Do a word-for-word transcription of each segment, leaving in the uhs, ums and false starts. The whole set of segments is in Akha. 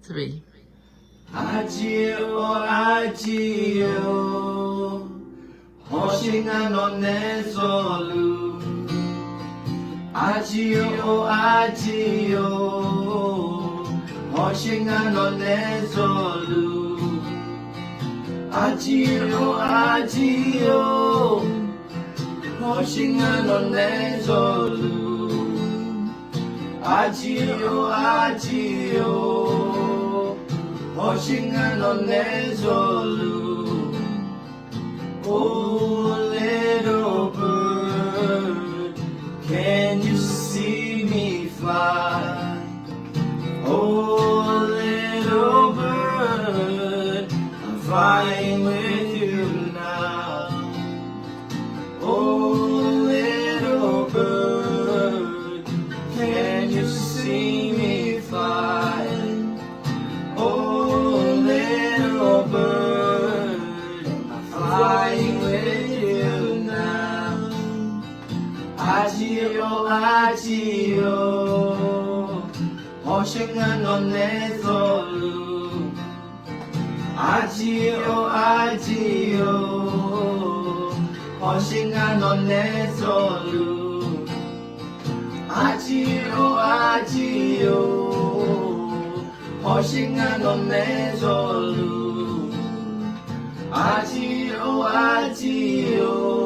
Three. Arjir-or arjir-or, hawsher ngar nawq nae zawluf. Arjir-or arjir-or, hawsher ngar nawq nae zawluf. Arjir-or arjir-or, hawsher ngar nawq nae zawluf. Arjir-or arjir-or, hawsher ngar nawq nae zawluf. Oh little bird, can you see me fly? Oh little bird, I'm flying with you now. Oh little bird, can you see me fly? Oh little bird, I'm flying with you now. Arjir-or arjir-or, hawsher ngar nawq nae zawluf. Arjir-or arjir-or, hawsher ngar nawq nae zawluf. Arjir-or arjir-or, hawsher ngar nawq nae zawluf. Arjir-or arjir-or,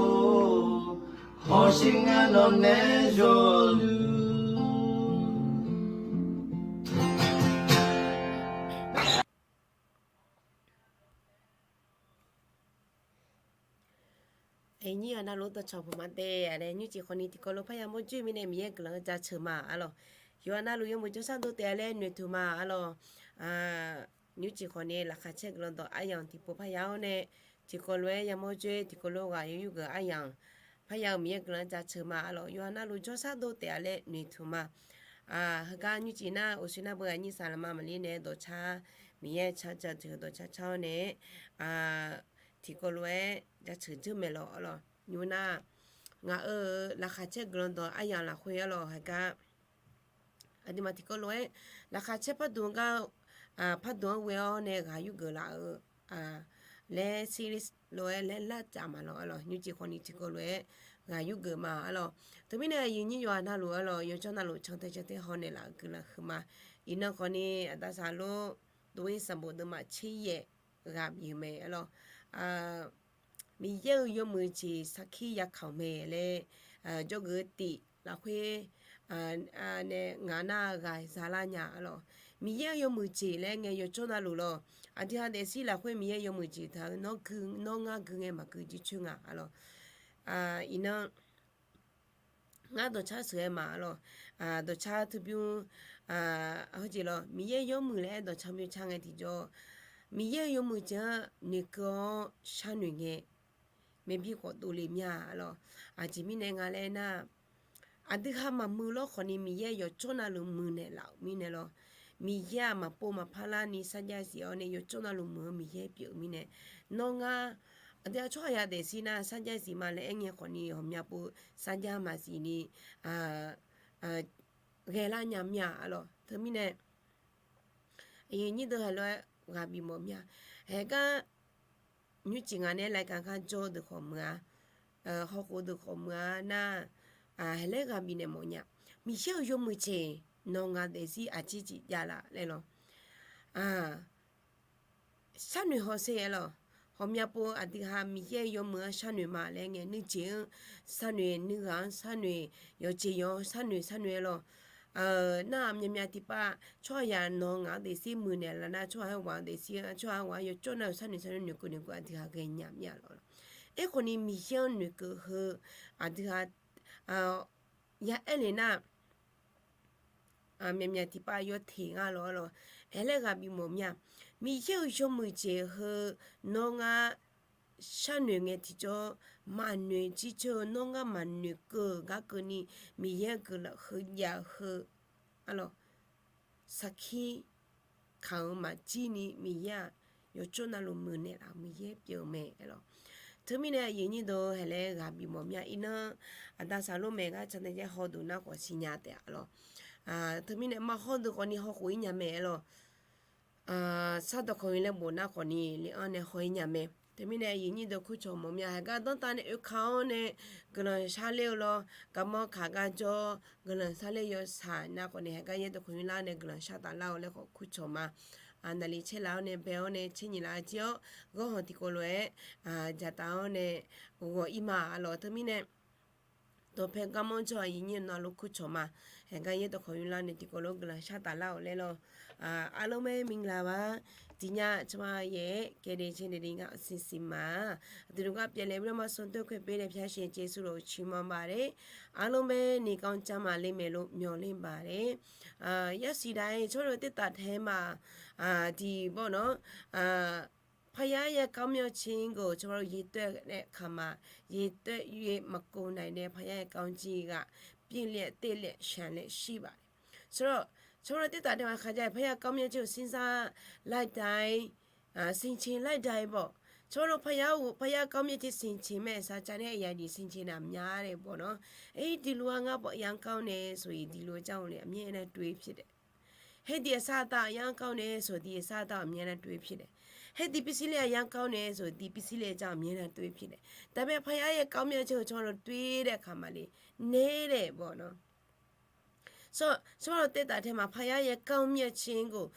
hawsher ngar nawq nae zawluf. Aqnyir-aq navluf dawqcawq puq ma taef-a laer nymrcif khawfni tiqkawv lof parya mawrjoer mirnae Miqyaer guiqlanq-anr jaceuq ma arlawq. Yawqha navluf yawmuiq jawrshar dov taef-a laer noeqtmq ma arlawq. Nymrcif khawfni laqkhaq caer guiqlanq dawq aryamq tiqpov parya-awr nae, tiqkawv lof-aer yamawr joer tiqkawv lof ghaq yawgeuf aryamq parya-euq Miqyaer guiqlanq-anr jaceuq ma arlawq. Yawqha navluf jawrshar dov taef-a laer noeqtmq ma. Heugar nymrcif nar uqshoe nar beu aqnyir saqlaqma maqlir nae dawqcar Miqyaer car jadeuq dawqcar car-awr nae tiqkawv lof-aer jaceuq dzeur maeq lawq arlawq. Nymr nar ngaq-euq laqkhaq caer guiqlanq dawq aryamq lafkhoer arlawq heugar aqduimaf tiqkawv lof-aer laqkhaq caer pardmq gar pardmq-anr ghoe-awr nae ghaq yurgeuf laf-eu laer series lof-aer laer lar caf ma lawq arlawq. Nymrcif khawfni tiqkawv lof-aer ghaq yurgeuf ma arlawq. Teumirnae aqyuif nyir yawqha navluf arlawq yawjawr navluf cantae cantae hawnaeq laf-euq guiqlanq huiqma. Iqnan khawfni aqda saqlof dov-ir sanqbof deuvma tser yaef ghaq bif-eu mae arlawq. Miqyaer-euq yawmuiq jeq sarkir yakaq-euq mae laer jawrgeuf-eu tif lafkhoer nae ngaq nar ghaq za lar nya arlawq. Miqyaer-euq yawmuiq jeq laer ngae yawjawr navluf lawq. Aqdui ha daefzir lafkhoer Miqyaer yawmuiq jeq taq-eu nawr ngar gui ngae maqgui jircoer nga arlawq. Iqnan ngar dawqcar sheuq-aer ma arlawq. Dawqcar teu bymr hawjeq lawq Miqyaer yawmuiq laer aer dawqcar bymr car ngae tiqjawr, Miqyaer-euq yawmuiq jeq-anr noeqkeuv-awr sharnoeq ngae maerbir khawf dovle mir-a arlawq. Aqjeq mirnae nga laer nar, aqdui ha maqmuiq lawr khawfni Miqyaer yawqjawr navluf muiqnaeq laf-euq mirnae lawr. Miqyaer-aq maqpov maqpar larni sarjax zif-awr nae yawqjawr navluf muiq-eu Miqyaer pyeuf-eu mirnae, nawr ngar aqdui ha tsawrhaq ya daefzir nar sarjax zif ma laer aer ngae khawfni ghawqmya pov sarjax maqzif ni ghae lar nya mir-a arlawq. Teumirnae aqyuif nyir deuq haiq lof-aer ghaq bif mawf mir-a. Haeqgar nymrcif ngaq nae laeqkaq gar jawr-eu deuq khawf muiq-a, hawkhof deuq khawf muiq-a nar, haeq laer ghaq bifnaeq mawf nya. Miqyaer-euq yawmuiq jeq nawq ngaq daefzir aqjeq jeq jav laf laer lawr. Sharnoeq hawsher-aer lawq. Ghawqmya pov aqdui ha Miqyaer-euq yawmuiq-anr sharnoeq ma laer ngae nuijeq-anr sharnoeq nuighaq-anr sharnoeq yawqjeq yawq-anr sharnoeq sharnoeq-aer lawq. Nar-aq myavmyav tiqpav tsawrhaq ya nawq ngaq-anr daefzir muiqnaeq laf nar tsawrhaq-aer ghaq-anr daefzir tsawrhaq ghaq-anr yawqjawr nar-euq sharnoeq sharnoeq noeqkeuv noeqkeuv aqdui ha ghaenya mir-a lawq. Aerkhawfni Miqyaer-anr noeqkeuv heu aqdui ha ya aer le nar, myavmyav tiqpav yawteq nga lawq arlawq. Haeq laer ghaq bif mawf mir-a. Miqyaer-euq yawmuiq jeq heu nawr ngar sharnoeq ngae tiqjawr maqnoeq jircoer-eu nawr ngar maqnoeq keuv-euq gar keuvni Miqyaer guiqlanq heu jav-eu heu arlawq. Sarkir kaq-eu maqjir ni Miqyaer-aq yawqjawr navluf muiqnaeq laf-euq Miqyaer pyeuf-eu mae arlawq. Teumirnae aqyuif nyir deuq haeq laer ghaq bif mawf mir-a. Iqnan aqda saqlof maeq gar cantae jaer hawduq nar khawf siqnya taef arlawq. Teumirnae maq hawduq khawfni hawkhof-ir nya mae arlawq. sar dawqkawq-ir laer bof nar khawfni le-anr nae haw-ir nya mae. Teumirnae aqyuif nyir deuq kurcawq mawf mya, heugar danrtav nae oeka-awr nae guiqlanq sharler-eu lawr, garmanr kaq gar jawr guiqlanq sharler yawshaq nar khawfni, heugar yaer dawqkawq-ir lar nae guiqlanq shar taflar-eu laer khawf kurcawq ma. Naqli caerlaf-awr nae bae-awr nae caernyiq laf-eu jir-awr, ghawrhanq tiqkawv lof-aer dzaqtaf-awr nae ghawq-ir ma. Arlawq teumirnae dawqpae garmanr jawr aqyuif nyir navluf kurcawq ma. Heugar yaer dawqkawq-ir lar nae tiqkawv lof guiqlanq shar taflar-euq laer lawr. အားလုံးပဲမင်္ဂလာပါ, ဒီည ကျမရဲ့ ကယ်တင်ခြင်းတည်ငါအစီအစဉ်မှာ ဒီတခါပြန်လည်ပြီးတော့မှ ဆုံတွေ့ခွင့်ပေးတဲ့ ဘုရားရှင်ကျေးဇူးတော်ကို ချီးမွမ်းပါတယ်. အားလုံးပဲ နေကောင်းကျန်းမာလိမ့်မယ်လို့ မျှော်လင့်ပါတယ်. အာ, ရောက်ရှိတိုင်း ကျွန်တော်တို့ သက်တာထဲမှာ အာ, ဒီပေါ့နော်, အာ, ဘုရားရဲ့ ကောင်းမြတ်ခြင်းကို ကျွန်တော်တို့ ရေတွက်တဲ့အခါမှာ ရေတွက်၍မကုန်နိုင်တဲ့ ဘုရားရဲ့ ကောင်းကြီးက ပြည့်လျက် တည့်လျက် လျှံလျက် ရှိပါတယ်. ဆိုတော့ ကျွန်တော်တို့ သက်တာထဲမှာ ခါကျရင် ဘုရား ကောင်းမြတ်ခြင်းကို စဉ်းစားလိုက်တိုင်း အာ, ဆင်ခြင်လိုက်တိုင်းပေါ့, ကျွန်တော်တို့ ဘုရားကို ဘုရား ကောင်းမြတ်ခြင်း ဆင်ခြင်မဲ့ စာကျမ်းနဲ့ အရာတွေ ဆင်ခြင်တာ များတယ်ပေါ့နော်. အေး, ဒီလူက ငါ့အပေါ် အရမ်းကောင်းတယ်ဆိုရင် ဒီလူအကြောင်းကိုလည်း အမြဲတမ်း တွေးဖြစ်တယ်. ဟဲ, ဒီအစားအသောက် အရမ်းကောင်းတယ်ဆိုရင် ဒီအစားအသောက် အမြဲတမ်း တွေးဖြစ်တယ်. ဟဲ, ဒီပစ္စည်းလေး အရမ်းကောင်းတယ်ဆိုရင် ဒီပစ္စည်းလေးအကြောင်း အမြဲတမ်း တွေးဖြစ်တယ်. ဒါပေမဲ့ ဘုရားရဲ့ ကောင်းမြတ်ခြင်းကို ကျွန်တော်တို့ တွေးတဲ့အခါမှာလေ နည်းတယ်ပေါ့နော်. ဆိုတော့ ကျွန်တော်တို့ သက်တာထဲမှာ ဘုရားရဲ့ ကောင်းမြတ်ခြင်းကို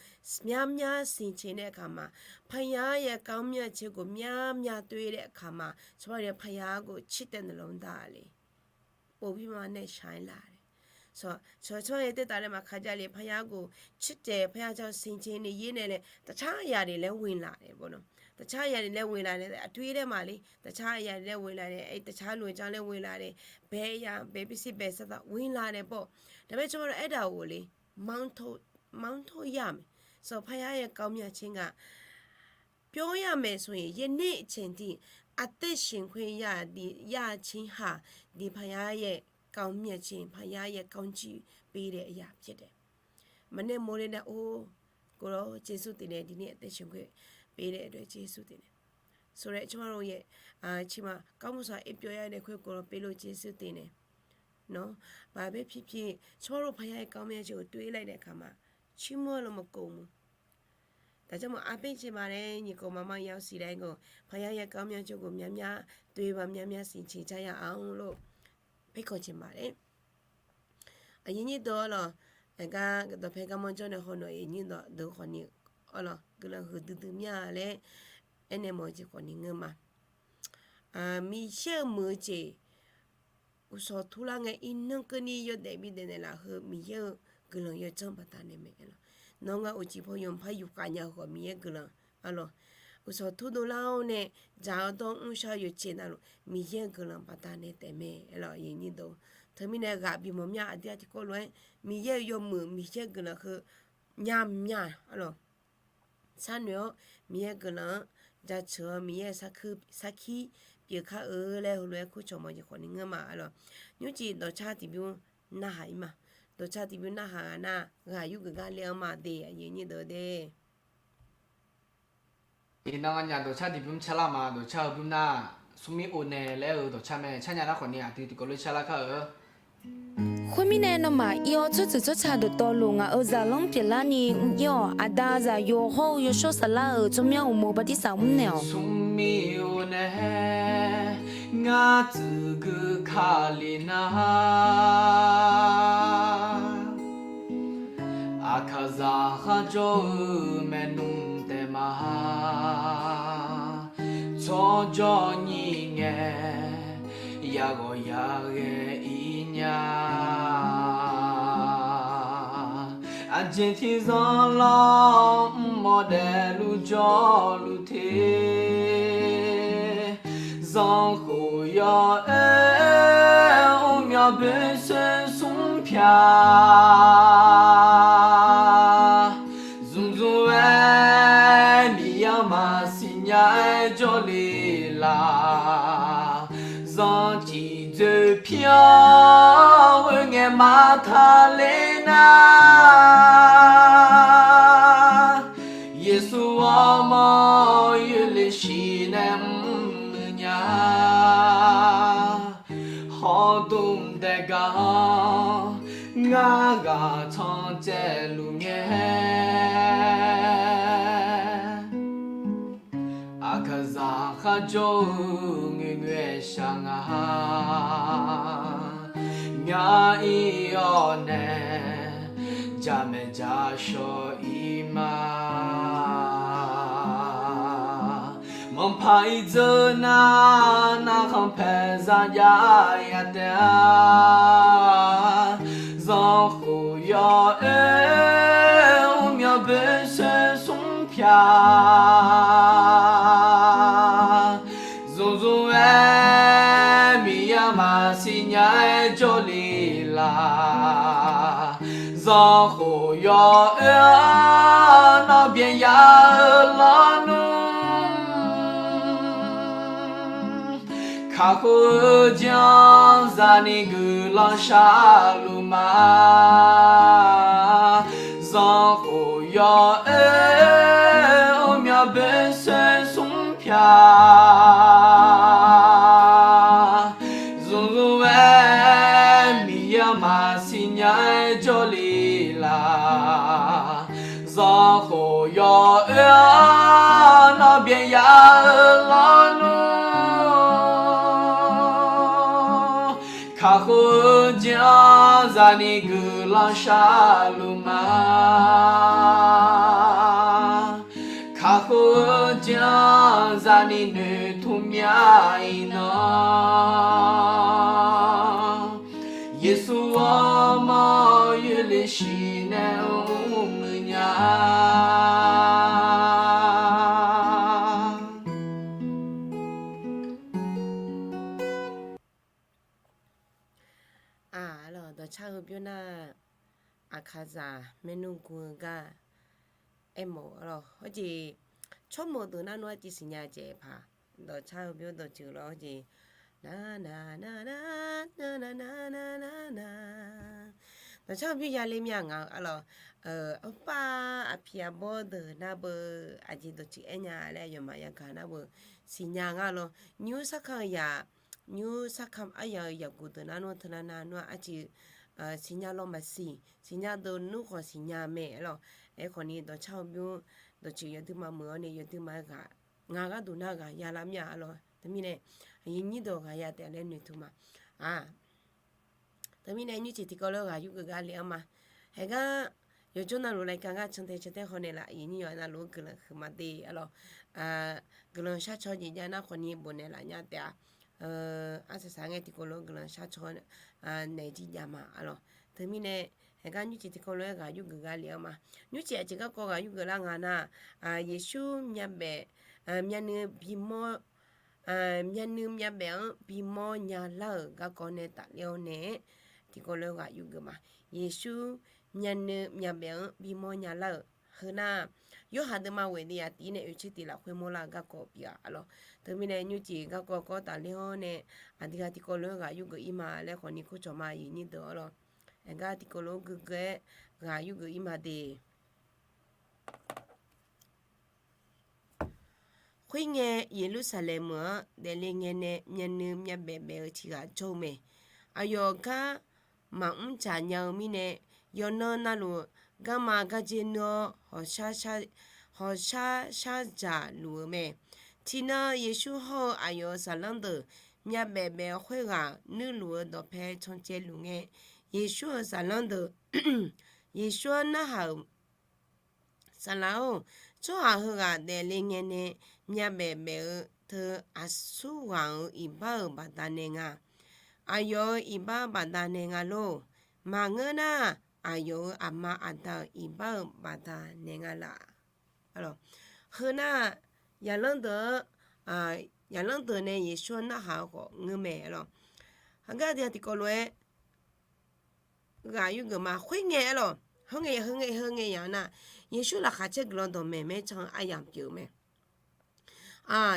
များများ ဆင်ခြင်တဲ့အခါမှာ ဘုရားရဲ့ ကောင်းမြတ်ခြင်းကို များများ တွေးတဲ့အခါမှာ ကျွန်တော်တို့ ဘုရားကို ချစ်တဲ့ နှလုံးသားလေး ပိုပြီးမှ နက်ရှိုင်းလာတယ်. ဆိုတော့ ကျွန်တော်ရဲ့ သက်တာထဲမှာ ခါကျလေ ဘုရားကို ချစ်တယ်, ဘုရားကြောင့် ဆင်ခြင်နေရင်းနဲ့လည်း တခြားအရာတွေလည်း ဝင်လာတယ်ပေါ့နော်. တခြားအရာတွေလည်း ဝင်လာတယ်, အတွေးထဲမှာလေ တခြားအရာတွေလည်း ဝင်လာတယ်, အဲ, တခြားလူအကြောင်းလည်း ဝင်လာတယ်, ဘယ်အရာ, ဘယ်ပစ္စည်း, ဘယ်စားသောက် ဝင်လာတယ်ပေါ့. ဒါပေမဲ့ ကျွန်တော်တို့ အဲ့ဒါကိုလေ မောင်းထုတ်, မောင်းထုတ်ရမယ်. ဆိုတော့ ဘုရားရဲ့ ကောင်းမြတ်ခြင်းက ပြောရမယ်ဆိုရင် ယနေ့အချိန်ထိ အသက်ရှင်ခွင့်ရသည်, ရခြင်းဟာ ဒီဘုရားရဲ့ ကောင်းမြတ်ခြင်း, ဘုရားရဲ့ ကောင်းချီးပေးတဲ့အရာဖြစ်တယ်. မနက်မိုးလင်းတဲ့, အိုး, ကိုယ်တော် ကျေးဇူးတင်တယ်, ဒီနေ့ အသက်ရှင်ခွင့်ပေးတဲ့အတွက် ကျေးဇူးတင်တယ် ဆိုတဲ့ ကျွန်တော်တို့ရဲ့ အာ, ချီးမွမ်း, ကောင်းမှုစွာ အိပ်ပျော်ရတဲ့ခွင့် ကိုယ်တော် ပေးလို့ ကျေးဇူးတင်တယ်နော်. ဘာပဲဖြစ်ဖြစ် ကျွန်တော်တို့ ဘုရားရဲ့ ကောင်းမြတ်ခြင်းကို တွေးလိုက်တဲ့အခါမှာ ချီးမွမ်းလို့ မကုန်ဘူး. ဒါကြောင့်မို့ အားပေးချင်ပါတယ်, ညီကောင်မမရောက်စီတိုင်းကို ဘုရားရဲ့ ကောင်းမြတ်ခြင်းကို များများ တွေးပါ, များများ ဆင်ခြင်ကြရအောင်လို့ ဖိတ်ခေါ်ချင်ပါတယ်. အရင်နှစ်တော်လီၤ, အက, ကဒီးဖဲကမ္ဘောကြောင်းနဲ့ ဟောနော် အရင်နှစ်တော် ဒုးခေါ်နေ, အလီၤ, ကလၢာ်ဟုဒုဒုမျှလဲ, အဲန့ၣ်မော် jeq khawfni ngeur ma. အာ, Miqyaer-euq muiq-eu jeq uqshawq turlar ngae, irnanr keuvni yawdaef bidaef naeqlaf heu Miqyaer-euq guiqlanq yawdzanr baqdanae mae lawq. Nawr ngar uqcif paw yawqpar yufkhav nya-eu khawf Miqyaer guiqlanq, a lawq, uqshawq turdov lar-awr nae dzaq-eu dawr mrshar-eu yawqjeq navluf Miqyaer-euq guiqlanq baqdanae taef mae lawq. Teumirnae ghaq bimawr mya aqdui-a tiqkawv lof-aer Miqyaer-euq yawmuiq Miqyaer guiqlanq heu nya mya, a lawq, sharnoeq-awr Miqyaer guiqlanq-anr jaceuq-awr Miqyaer-euq sarkir pyeuf kar-eu laer heulof-aer kurcawq mawr jeq khawfni ngeur ma, a lawq. Nymrcif dawqcar tiqbymr narhaq-ir ma. Dawqcar tiqbymr narhaq ghaq nar, ghaq yurgeuf gar le-anr ma de, aqyuif aqnyir deuq de. Iqnan nya dawqcar tiqbymr carlar ma, dawqcar-eu bymr nar, smrmir o nae laer-eu dawqcar mae, carnya nar khawfni aqdui tiqkawv lof carlar kar-eu. Khoermirnae, nawmaf ir-awr tsawrjeuq tsawrca dawqtawvluf ngaq-euq zaqlanr pyeuflarni mr-ir-awq. Aqda, zaqyo hawr-eu yawshawr saflar-euq tsawrmyanr uqmov bartirsaq mrnaeq-awq. Smrmir o nae ngar tsuif gui Kali nar, Aqkaqzaq kharjawr-eu maernmr taef ma, tsawrjawr nyir ngae, yaghawq yaghae-ir nya. Aqjeq tiqzanq lawr mr mawf daefluf jawrluf te, zanrkhof yawoer mr myawq boershoer smr pyaq, zmqzmq-aer Miqyaer-anr maqsiq nya-aer jawrle laf, zanrcif dzoeq pir-awr khoerngae maqtaq ler nar, Yeqsur armawr yoerle shiq nae mrmuiq nya. Hawrdmq daef gaq-anr ngar ghaq tsanr caev luf ngae, zaqkhav jawr-eu ngoeqngoeq shaq nga. Myaq-ir-awr nae jaqmaeq jaqshawq-ir ma. Manqpaq-ir dzeur nar, narkhan paeq zaq jav ya taef-a. Zanrkhof yawoer-eu myawq boesoer smr pyaq. Zmqzmq-aer Miqyaer maqsiq nya-aer jawrle laf. Zanrkhof yawoer-anr nawr byaeq ya-eu lawnmr. Kakhof-eu jeq-anr zaqni guiqlanq sharluf ma. Zanrkhof yawoer-eu myawq boesoer smr pyaq. Zmqzmq-aer Miqyaer maqsiq nya-aer jawrle laf. Zanrkhof yawoer-anr nawr byaeq ya-eu lawnmr. Kakhof-eu jeq-anr zaqni guiqlanq sharluf ma. Kakhof-eu jeq-anr zaqni noeqtmq mya iqnan. Yeqsur-anr mawr yoerle shiq nae mrmuiq nya. Aq, arlawq, dawqcar heu bymr nar, aqkaqzaq maernmr gu-eu gar aermawf-eu arlawq. Hawjeq, tsawrmawq deuq nar nmr artiv siqnya jaeq paq, dawqcar heu bymr dawqtsuif lawr hawjeq, na na na na na na na na na. Dawqcar heu bymr yale mya ngaq-eu arlawq, arpar aqpiq aqbawr deuq nar beu, aqjeq dawqtsuif aernya laer aqyawfmaf yagaq nar beu siqnya nga lawr. Nymr sarkar-eu yaq, nymr sarkar aryaq-eu yaqguq deuq nar nmr teunav nav nmr-a artiv siqnya lawr maqsiq, siqnya deuq nmr khawf siqnya mae arlawq. Aerkhawf ni dawqcar heu bymr dawqtsuif yawduima meuq-awr nae yawduima-aer ghaq, ngaq gharduq nar ghaq yalar mya arlawq. Teumirnae aqyuif nyir deuq ghaq ya taef laer noeqtmq ma. Aq, teumirnae nymrcif tiqkawv lof-aer ghaq yurgeuf gar le-anr ma. Haeqgar yawjawr navluf laika gar cantae cantae haw naeqlaf, aqyuif nyir yawqha navluf-anr guiqlanq huiqma de arlawq. Guiqlanq sharcaw jeq jav nar khawf ni bofnaeq laf nya taef-a. Arsaq saq ngae tiqkawv lof-aer guiqlanq sharcaw naeq jir jav ma arlawq. Teumirnae haeqgar nymrcif tiqkawv lof-aer ghaq yurgeuf gar le-anr ma. Nymrcif aqjeq garkawv ghaq yurgeuf lar nga nar, Yeqsur myavbaef, myavnuiv bimawr, myavnuiv myavbaef-anr bimawr nyalar-euq garkawv nae tafler-awr nae, tiqkawv lof-aer ghaq yurgeuf ma. Yeqsur myavnuiv myavbaef-anr bimawr nyalar-euq heunar, Yorhaq deuvma ghoeq deuvya tif-ir nae oeqtser tif lafkhoer mawrlar-eu garkawv pyeuf-a arlawq. Teumirnae nymrcif garkawv kawv tafler-awr nae, aqdui ha tiqkawv lof-aer ghaq yurgeuf-ir ma laer khawf ni kur cawq ma, aqyuif nyir deuq arlawq. Haeqgar tiqkawv lof-aer guiqlanq-aer ghaq yurgeuf-ir ma de. Khoerngae, Yeqlursaqlaeq meuq-anr daefle ngae nae myavnuiv myavbaef baef-eu tiq ghaq jawr-eu mae. Aqyawf gar maqmr dzaq nya-eu mirnae, yawqnan navluf garma gardzer nuir-awr, hawqshar shar dzaq luf-eu mae. Tiqnan Yeqsur hawr-eu aqyawf-euq zaqlanr deuq myavbaef baef-eu khoerghaq nuirluf-eu dawqpae cancaevluf ngae, Yeqsur-euq zaqlanr deuq Yeqsur-anr narhaq-euq, Saqlaq-or, tsawrhaq heughaq daefle ngae nae myavbaef baef-eu teu aqsur ghaq-euq iqbax-euq baqdanae nga. Aqyawf-euq iqbax baqdanae nga lor. Maqngeur nar, aqyawf-euq aqma aqda-euq iqbax-euq baqdanae nga laf. Heunar, yaqlanr deuq-anr, yaqlanr deuq nae Yeqsur-anr narhaq-eu khawf ngeur mae lor. Heugar aqdui-a tiqkawv lof-aer ghaq yurgeuf ma. Khoerngae arlawq, heu ngae heu ngae heu ngae yaq-anr nar, Yeqsur laqkhaq caer guiqlanq dawqmaeq maercan-eu aryamq pyeuf-eu mae.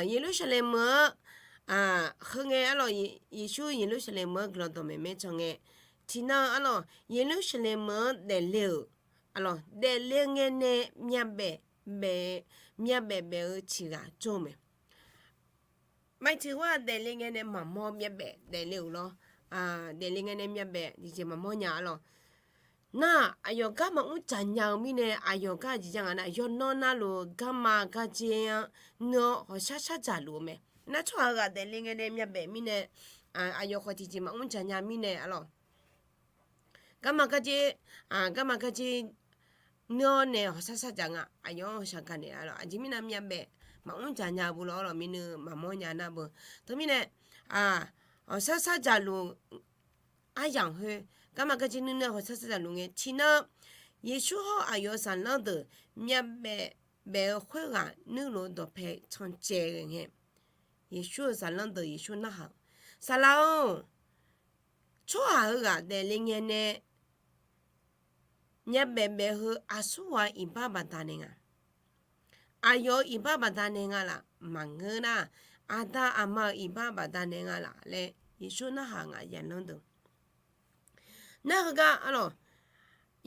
Yeqlursaqlaeq meuq-anr, heu ngae arlawq, Yeqsur Yeqlursaqlaeq meuq-anr guiqlanq dawqmaeq maercan ngae, tiqnan arlawq, Yeqlursaqlaeq meuq-anr daefle-euq, arlawq, daefle ngae nae myavbaef baef, myavbaef baef-eu tiq ghaq jawr-eu mae. Maqtiq ghaq daefle ngae nae maqmawr myavbaef daefle-euq lor. Daefle ngae nae myavbaef tiqjeq maqmawr nya arlawq. Nar-aq, aqyawf gar maqmr dzaq nya-eu mirnae, aqyawf gar aqjeq ja nga nar, yawqnan navluf-eu garma gardzer-anr nuir-awr hawqshar shar dzaq luf-eu mae. Nar tsawrhaq-euq ghaq daefle ngae nae myavbaef mirnae, aqyawf khawf tiqjeq maqmr dzaq nya mirnae arlawq. Garma gardzer, garma gardzer nuir-awr nae hawqshar shar dzaq nga, aqyawf-anr hawqshaq gaq naeq arlawq. Aqjeq mirnae myavbaef maqmr dzaq nya beu lawr arlawq, miqnuiv maqmawr nya nar beu. Teumirnae, hawqshar shar dzaq luf aryamq khoer, garma gardzer nuir nuir-awr hawqshar shar dzaq luf ngae, tiqnan Yeqsur hawr aqyawf-euq zaqlanr deuq myavbaef baef-eu khoerghaq nuirlof-eu dawqpae cancaev ghae ngae, Yeqsur-euq zaqlanr deuq Yeqsur narhaq-euq, Saqlaq-or, tsawrhaq heughaq daefle ngae nae myavbaef baef-eu aqsurghaq iqbax baqdanae nga. Aqyawf-euq iqbax baqdanae nga laf maqngeur nar, aqda aqma-euq iqbax baqdanae nga laf laer Yeqsur narhaq ngaq zaqlanr deuq. Nar heugar arlawq,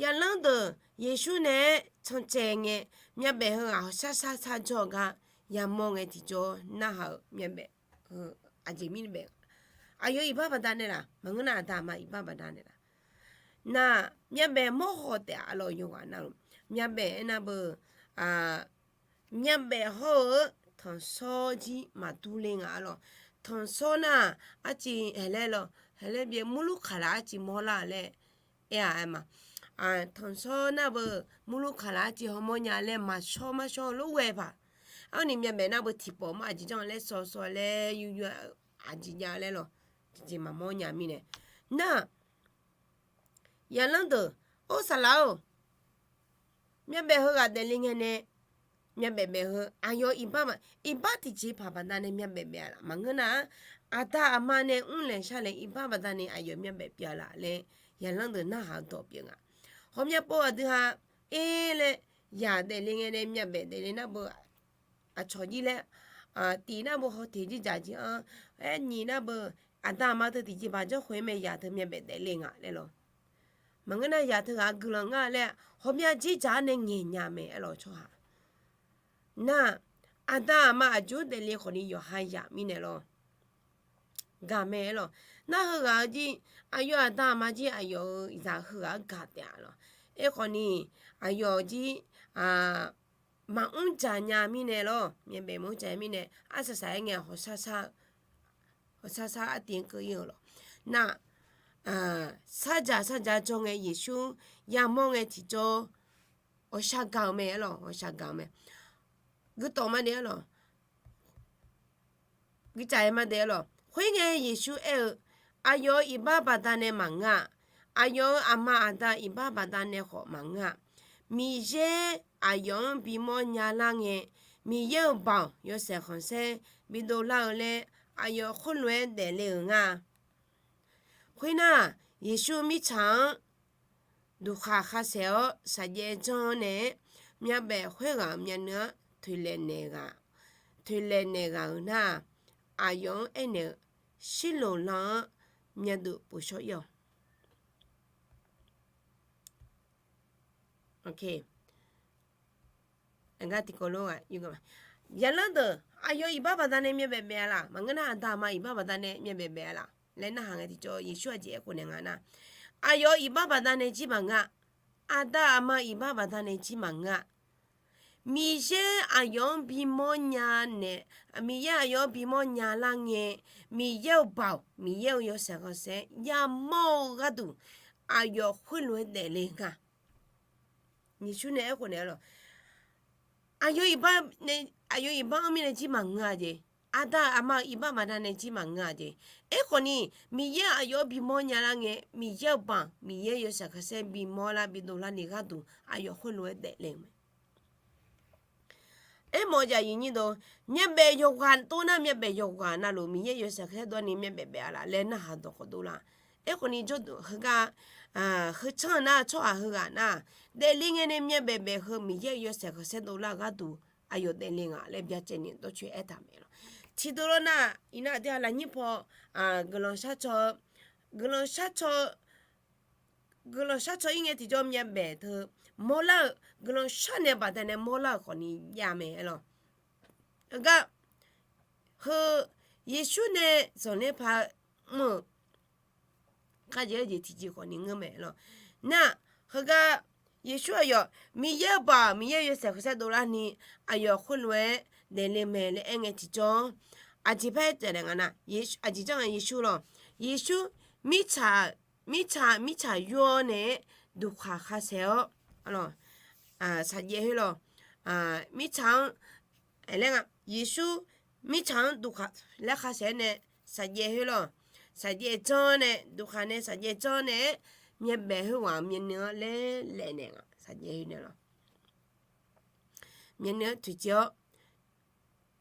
zaqlanr deuq Yeqsur naeq-aer cancaev ngae, myavbaef heughaq hawqshar shar shar jawr-eu gar yamawr ngae tiqjawr narhaq-euq myavbaef heu aqjeq mirbaef, aqyawf iqbax baqdanae laf maqngeur nar, aqda aqma iqbax baqdanae laf. Nar myavbaef mawrhaw taef-a arlawq, yawqghaq navluf myavbaef aernar beu, myavbaef hawr-eu tanqshawr jir maqdur le nga arlawq. Tanqshawr nar-aq, arciv haeqlaer lawq, haeqlaer byae murlur kaqlaq arciv mawrlar laer aer-a aer ma. Tanqshawr nar beu murlur kaqlaq arciv hawmawr nya laer maqshawr marshawr-eu lof ghae paq. Arni myavbaef nar beu tiqpawf mawr aqjeq janr laer sawshaw laer yur yur-a, aqjeq jav laer lawq, tiqjeq maqmawr nya mirnae. Nar-aq, zaqlanr deuq, or saqlaq-or, myavbaef heughaq daefle ngae nae myavbaef baef heu aqyawf iqbax, iqbax tiqjeqpaq baqdanae myavbaef baef-a laf maqngeur nar-aq, aqda aqma nae mrlaeq sharlaeq iqbax baqdanae aqyawf myavbaef pyeuf-a laf laer zaqlanr deuq narhaq-eu dawq pyeuf nga. Ghawqmya pov aqdui ha, er laer, yaq daefle ngae nae myavbaef daefle nar beu, aqcawq jir laer, tif nar beu hawteq jir dzaq jir-anr, aer nyiq nar beu, aqda aqma teu tiqjeqpaq janrkhof-aer mae, yaq teu myavbaef daefle nga laer lawq. Maqngeur nar yaq teughaq guiqlanq nga laer ghawqmya jir dzaq-anr nae ngaeqnya mae aer lawq tsawrhaq. Nar-aq, aqda aqma aqjox daefle khawfni yawqha yaq mirnae lawr. Gaq mae aer lawq. Nar heughaq-eu jir, aqyawf aqda aqma jir aqyawf-euq zaq heughaq-anr gaq taef-a lawq. Aerkhawfni, aqyawf jir maqmr dzaq nya mirnae lawr, myavbaef maqmr dzaq nya mirnae arsaq saq-aer ngae hawqshar shar, hawqshar shar artiv-anr keuv ir-eu lawq. Nar, shardzaq shardzaq jawr ngae Yeqsur yamawr ngae tiqjawr hawqshar gaq-eu mae aer lawq, hawqshar gaq-eu mae. Guitawf ma de aer lawq. Guicaf-aer ma de aer lawq. Khoerngae Yeqsur aer-eu, aqyawf-euq iqbax baqdanae maqngeur-a. Aqyawf-euq aqma aqda iqbax baqdanae khawf maqngeur-a. Miqyaer aqyawf-anr bimawr nyalar ngae, Miqyaer-euq baoq yawshaef khanqsaer bidov lar-eu laer aqyawf khoerlof-aer daefle-euq nga. Khoernar, Yeqsur mirtsaq-anr duqkhaq khavsaef-awr shaqjaev janr-awr nae-aer, myavbaef khoerghaq-euq myavnuiv-anr toeqlaeq naeq ghaq, toeqlaeq naeq ghaq-euq nar-aq, aqyawf-anr aernaeq-eu, Shirloq lan-anr myavduq pov shawr ir-awq. Zaqlanr deuq aqyawf iqbax baqdanae myavbaef baef-a laf, maqngeur nar aqda aqma iqbax baqdanae myavbaef baef-a laf laer narhaq ngae tiqjawr Yeqsur aqjeq aerkhof naeq nga nar, aqyawf iqbax baqdanae jir maqngeur-a. Aqda aqma iqbax baqdanae jir maqngeur-a. Miqyaer aqyawf-anr bimawr nya nae, Miqyaer aqyawf-anr bimawr nyalar ngae, Miqyaer-euq baoq, Miqyaer-euq yawshaef khanqsaer yamawr-eu gharduq, aqyawf khoerlof-aer daefle nga. Yeqsur nae aerkhof naeq-a lawq. Aqyawf iqbax, aqyawf iqbax-anr mirnae jir maqngeur-a jeq. Aqda aqma-euq iqbax baqdanae jir maqngeur-a jeq. Aerkhawfni, Miqyaer aqyawf-anr bimawr nyalar ngae, Miqyaer-euq baoq, Miqyaer yawshaef khanqsaer bimawr lar bidov larni gharduq aqyawf khoerlof-aer daefle-eu mae. Aermawf-eu aqyuif aqnyir deuq, myavbaef yawqghaq tov nar myavbaef yawqghaq navluf Miqyaer yawshaef khanqsaer dovlarni myavbaef baef-a laf laer narhaq dawq khawf dovlar. Aerkhawfni jawrduq heugar, heu tsanr-eu nar tsawrhaq heughaq nar, daefle ngae nae myavbaef baef heu Miqyaer-euq yawshaef khanqsaer dovlar-eu gharduq aqyawf daefle nga laer byacaevni dawrcoeni aertaq mae lawq. Tiqdeuq lawr nar, iqnan aqdui-aq lafnyir paw, guiqlanq shar caw-eu, guiqlanq shar caw-eu, guiqlanq shar caw ir ngae tiqjawr myavbaef teu mawrlar-eu, guiqlanq shar nae baqdanae mawrlar-euq khawfni jav mae aer lawq. Heugar, heu, Yeqsur nae zanqler paq mr-euq kharjeq-aer jeq tiqjeq khawfni ngeur mae aer lawq. Nar, Heugar Yeqsur aqyawf Miqyaer-eu baoq Miqyaer-eu yawshaef khanqsaer dovlarni aqyawf khoerlof-aer daefle mae laer aer ngae tiqjawr, aqjeq par-aer taef naeq nga nar, aqjeq janr nga Yeqsur lawq. Yeqsur mirtsaq, mirtsaq, mirtsaq yur-awr nae-aer duqkhaq khasaeq-awr, saqjaev khoer lawq. Mirtsaq-anr, aer laer nga, Yeqsur mirtsaq-anr duqkhaq laer khasaeq-awr nae saqjaev khoer lawq. Saqjaev janr nae, duqkhaq nae saqjaev janr nae-aer, myavbaef khoerghaq myavnuiv-anr laer laef naeq nga, saqjaev khoer nae lawq. Myavnuiv-anr toeqciv-awr,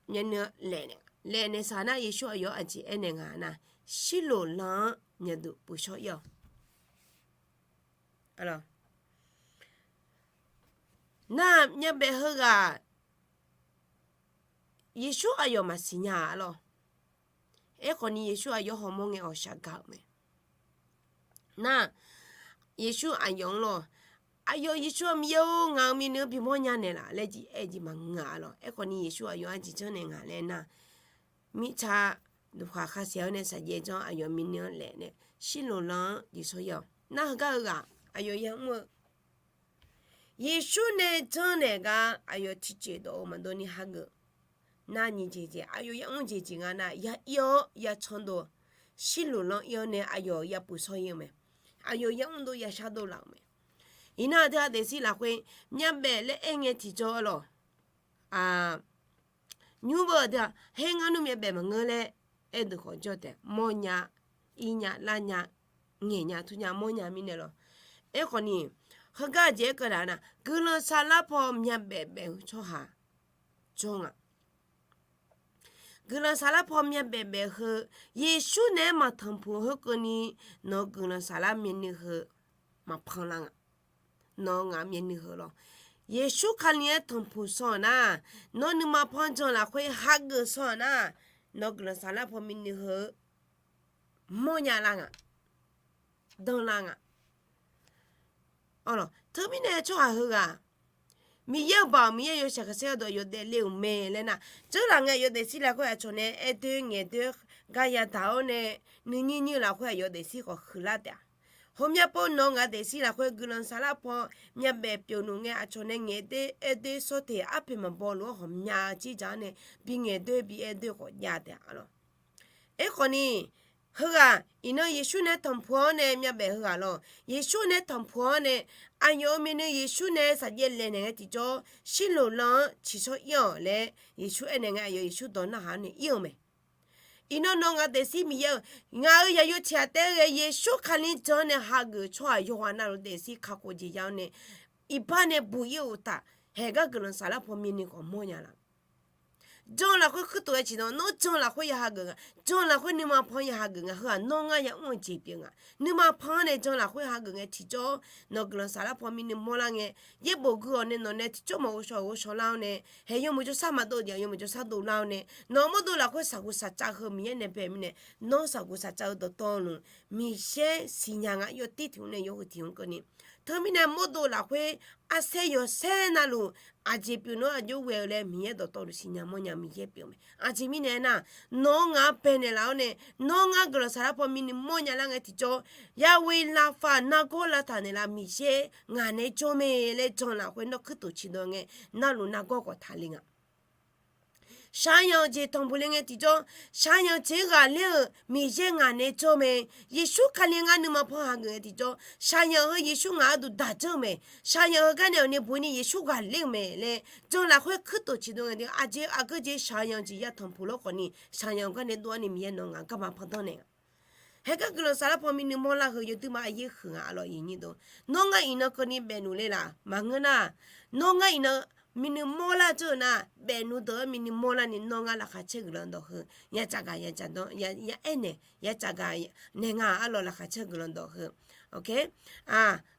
myavnuiv-anr laef naeq, laef naeq saq nar Yeqsur aqyawf-anr aqjeq aernaeq nga nar, shirloq lan-anr myavduq puqshawr ir-awq. Nar myavbaef heughaq Yeqsur aqyawf maqsiq nya-a lawq. Aerkhawf ni Yeqsur aqyawf hawmawr ngae ghawqshaq gaq-euq mae. Nar, Yeqsur aqyawf-anr lawq, aqyawf Yeqsur-anr Miqyaer-or, ngaq-euq myavnuiv-anr bimawr nya naeqlaf laer aer-eu jeq maqngeur-a lawq. Aerkhawf ni Yeqsur aqyawf-anr aqjeq janrnaeq nga laer nar, mirtsaq duqkhaq khasaeq-awr nae saqjaev janr aqyawf myavnuiv-anr laef nae shirloq lan-anr jeqshawr ir-awq. Nar heugar heughaq aqyawf yamr-eu Yeqsur nae janrnaeq gar aqyawf tiqjeq dawq-eu maqdov ni hageuf. Nar nyiq jeq jeq aqyawf yamr jeq jeq nga nar, ya ir-awr ya canrdov, shirloq lan ir-awr nae aqyawf ya puqshawr ir-eu mae. Aqyawf yamr dov ya shardov laf-euq mae. Iqnan aqdui-aq daefzir lafkhoer myavbaef laer aer ngae tiqjawr-a lawq. Nymr beu aqdui-aq, haer ngar nmr myavbaef maqngeur laer aerdeuq khawf jawr taef, mawrnya, irnya, larnya, ngaeqnya, turnya, mawrnya mirnae lawq. Aerkhawf ni, heugar aqjeq aerkeuv nar, guiqlanq saflar paw myavbaef baef-eu tsawrhaq jawr nga. Guiqlanq saflar paw myavbaef baef heu, Yeqsur naeq-aer maqtanqpuq heu keuvni, nawq-eu guiqlanq saflar myavnuiv heu maqpan lar nga. Nawq-eu ngaq myavnuiv heu lawq. Yeqsur Kali-aer tanqpuq shaw-euq nar, nawq nuima pan jan lafkhoer hageuf shaw-euq nar, nawq-eu guiqlanq saflar paw myavnuiv heu mawrnya lar nga, danlar nga. Teumirnae tsawrhaq heughaq Miqyaer-euq baoq Miqyaer-euq yawshaef khanqsaer gharduq aqyawf daefle-euq mae laer nar, dzeurlaf ngae aqyawf daefzir lafkhoer aqcawq nae aer doer ngaeq doer gar yadaq-awr nae, nuinyir nyir lafkhoer aqyawf daefzir khawf huiqlar taef-a. Ghawqmya pov nawq-eu ngaq daefzir lafkhoer guiqlanq saflar paw myavbaef pyeuf nmr ngae aqcawq nae ngaeq doer aer doer sawr teq arpoeq maqbaw luf-anr ghawqmya jir dzaq-awr nae bi ngaeq doer bi aer doer khawf jav taef-a lawq. Aerkhawf ni, heughaq iqnan Yeqsur nae tanqpuq-awr nae myavbaef heughaq lawq. Yeqsur nae tanqpuq-awr nae, aqyawf-euq myavnuiv Yeqsur nae saqjaev laeqnaeq ngae tiqjawr, shirloq lan-anr ciqshawr ir-awq laer Yeqsur aernaeq ngae, aqyawf Yeqsur dawq narhaq-awr nae ir-eu mae. Iqnan nawq-eu ngaq daefzir Miqyaer-euq, ngaq-euq yaqyo tiq ghaq taef-aer ghae Yeqsur Kali janr nae hageuf-eu tsawrhaq yawqghaq navluf daefzir kakhof jeq ya-awr nae, iqbax nae buq ir-eu uqtaf, haeq gar guiqlanq saflar paw myavnuiv khawf mawrnya laf. Jan lafkhoer kuirtof-aer ciqnan, nawr jan lafkhoer ya hageuf nga, jan lafkhoer nuima pan ya hageuf nga, heu-aq nawr ngar yamr-eu jeq pyeuf nga. Nuima pan-anr nae jan lafkhoer hageuf ngae tiqjawr, nawq-eu guiqlanq saflar paw myavnuiv mawrlar ngae, yaerbof gui-awq nae nawq nae tiqjawr mawf ghovshaw ghovshaw lar-awr nae, haeq yawmuiq jawrshar maqdov jeq yawmuiq jawrshar dovlar-awr nae, nawq-eu mawrdo lafkhoer shaqguq shaqcav heu Miqyaer nae bae mirnae, nawr shaqguq shaqcav-eu dawqtawvluf Miqyaer siqnya nga. Yawtiv tiq hmq nae yawhuiq tiq hmq keuvni, teumirnae mawrdo lafkhoer arsaer yawsaer navluf aqjeq pyeuf nawr aqjox ghae-eu laer Miqyaer dawqtawvluf siqnya mawrnya Miqyaer pyeuf mae. Aqjeq mirnae aernar, nawq-eu ngaq-anr baenaeq laf-awr nae, nawr ngar guiqlanq saflar paw myavnuiv mawrnya lar ngae tiqjawr, yawe lafkhoer nargawr lavtaq naeqlaf Miqyaer ngaq nae jawr mae laer jan lafkhoer nawr kuirtof ciqdawq ngae, navluf nargawr khawf taqle nga. Shaqzanq-eu jeq tanqpuq le ngae tiqjawr, shaqzanq-eu jeq-anr ghaqler-euq Miqyaer ngaq nae jawr mae. Yeqsur Kali ngar nuima pan hageuf ngae tiqjawr, shaqzanq heu Yeqsur ngaq gharduq daq janr-eu mae. Shaqzanq heugar nae awqni buini Yeqsur ghaqler-eu mae laer jan lafkhoer kuirtof ciqdawq ngae tiqjawr, aqjeq aqgeu jeq shaqzanq-eu jeq ya tanqpuq lawr khawfni, shaqzanq-eu gar nae dov-awr ni Miqyaer nawq-eu ngaq garma pandanr naeq nga. Haeqgar guiqlanq saflar paw myavnuiv mawrlar heu yawduima aqyaer huiq nga. Aqlawq iqnyir dov, nawr ngar iqnan keuvni baefluf le laf maqngeur nar, nawr ngar iqnan myavnuiv mawrlar dzeur-eu nar, baefluf deuq-anr myavnuiv mawrlar ni nawr ngar laqkhaq caer guiqlanq dawq heu ya tsafgaq ya tsafdanr ya aernaeq ya tsafgaq naeq nga. Aqlawq laqkhaq caer guiqlanq dawq heu,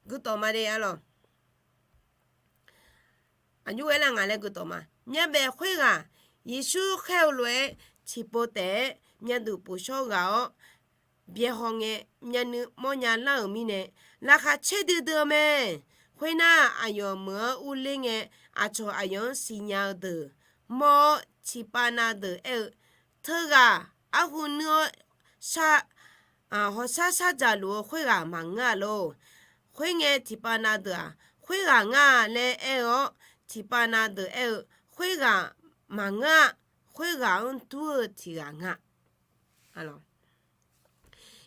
guitawf ma de aqlawq. Aqjox-aer lar ngaq laer guitawf ma. Myavbaef khoerghaq Yeqsur khaer-eu lof-aer tiqpov taef-aer myavduq pofshawr ghaq-awr byaehaw ngae, myavnuiv mawrnya lar-euq mirnae, laqkhaq caer duidui-eu mae. Khoernar, aqyawf meuq-anr urler ngae, aqcawq aqyawf-anr siqnya-eu deuq mawr-awr, tiqpav na deuq aer-eu, Teughaq arhu nuir-awr hawshar shardzaq luf-eu khoerghaq maqngeur-a lor. Khoerngae tiqpav na deuq-aq, khoerghaq ngar laer aer-eu-awr, tiqpav na deuq aer-eu, khoerghaq maqngeur-a, khoerghaq-anr dur-eu tiqghaq nga.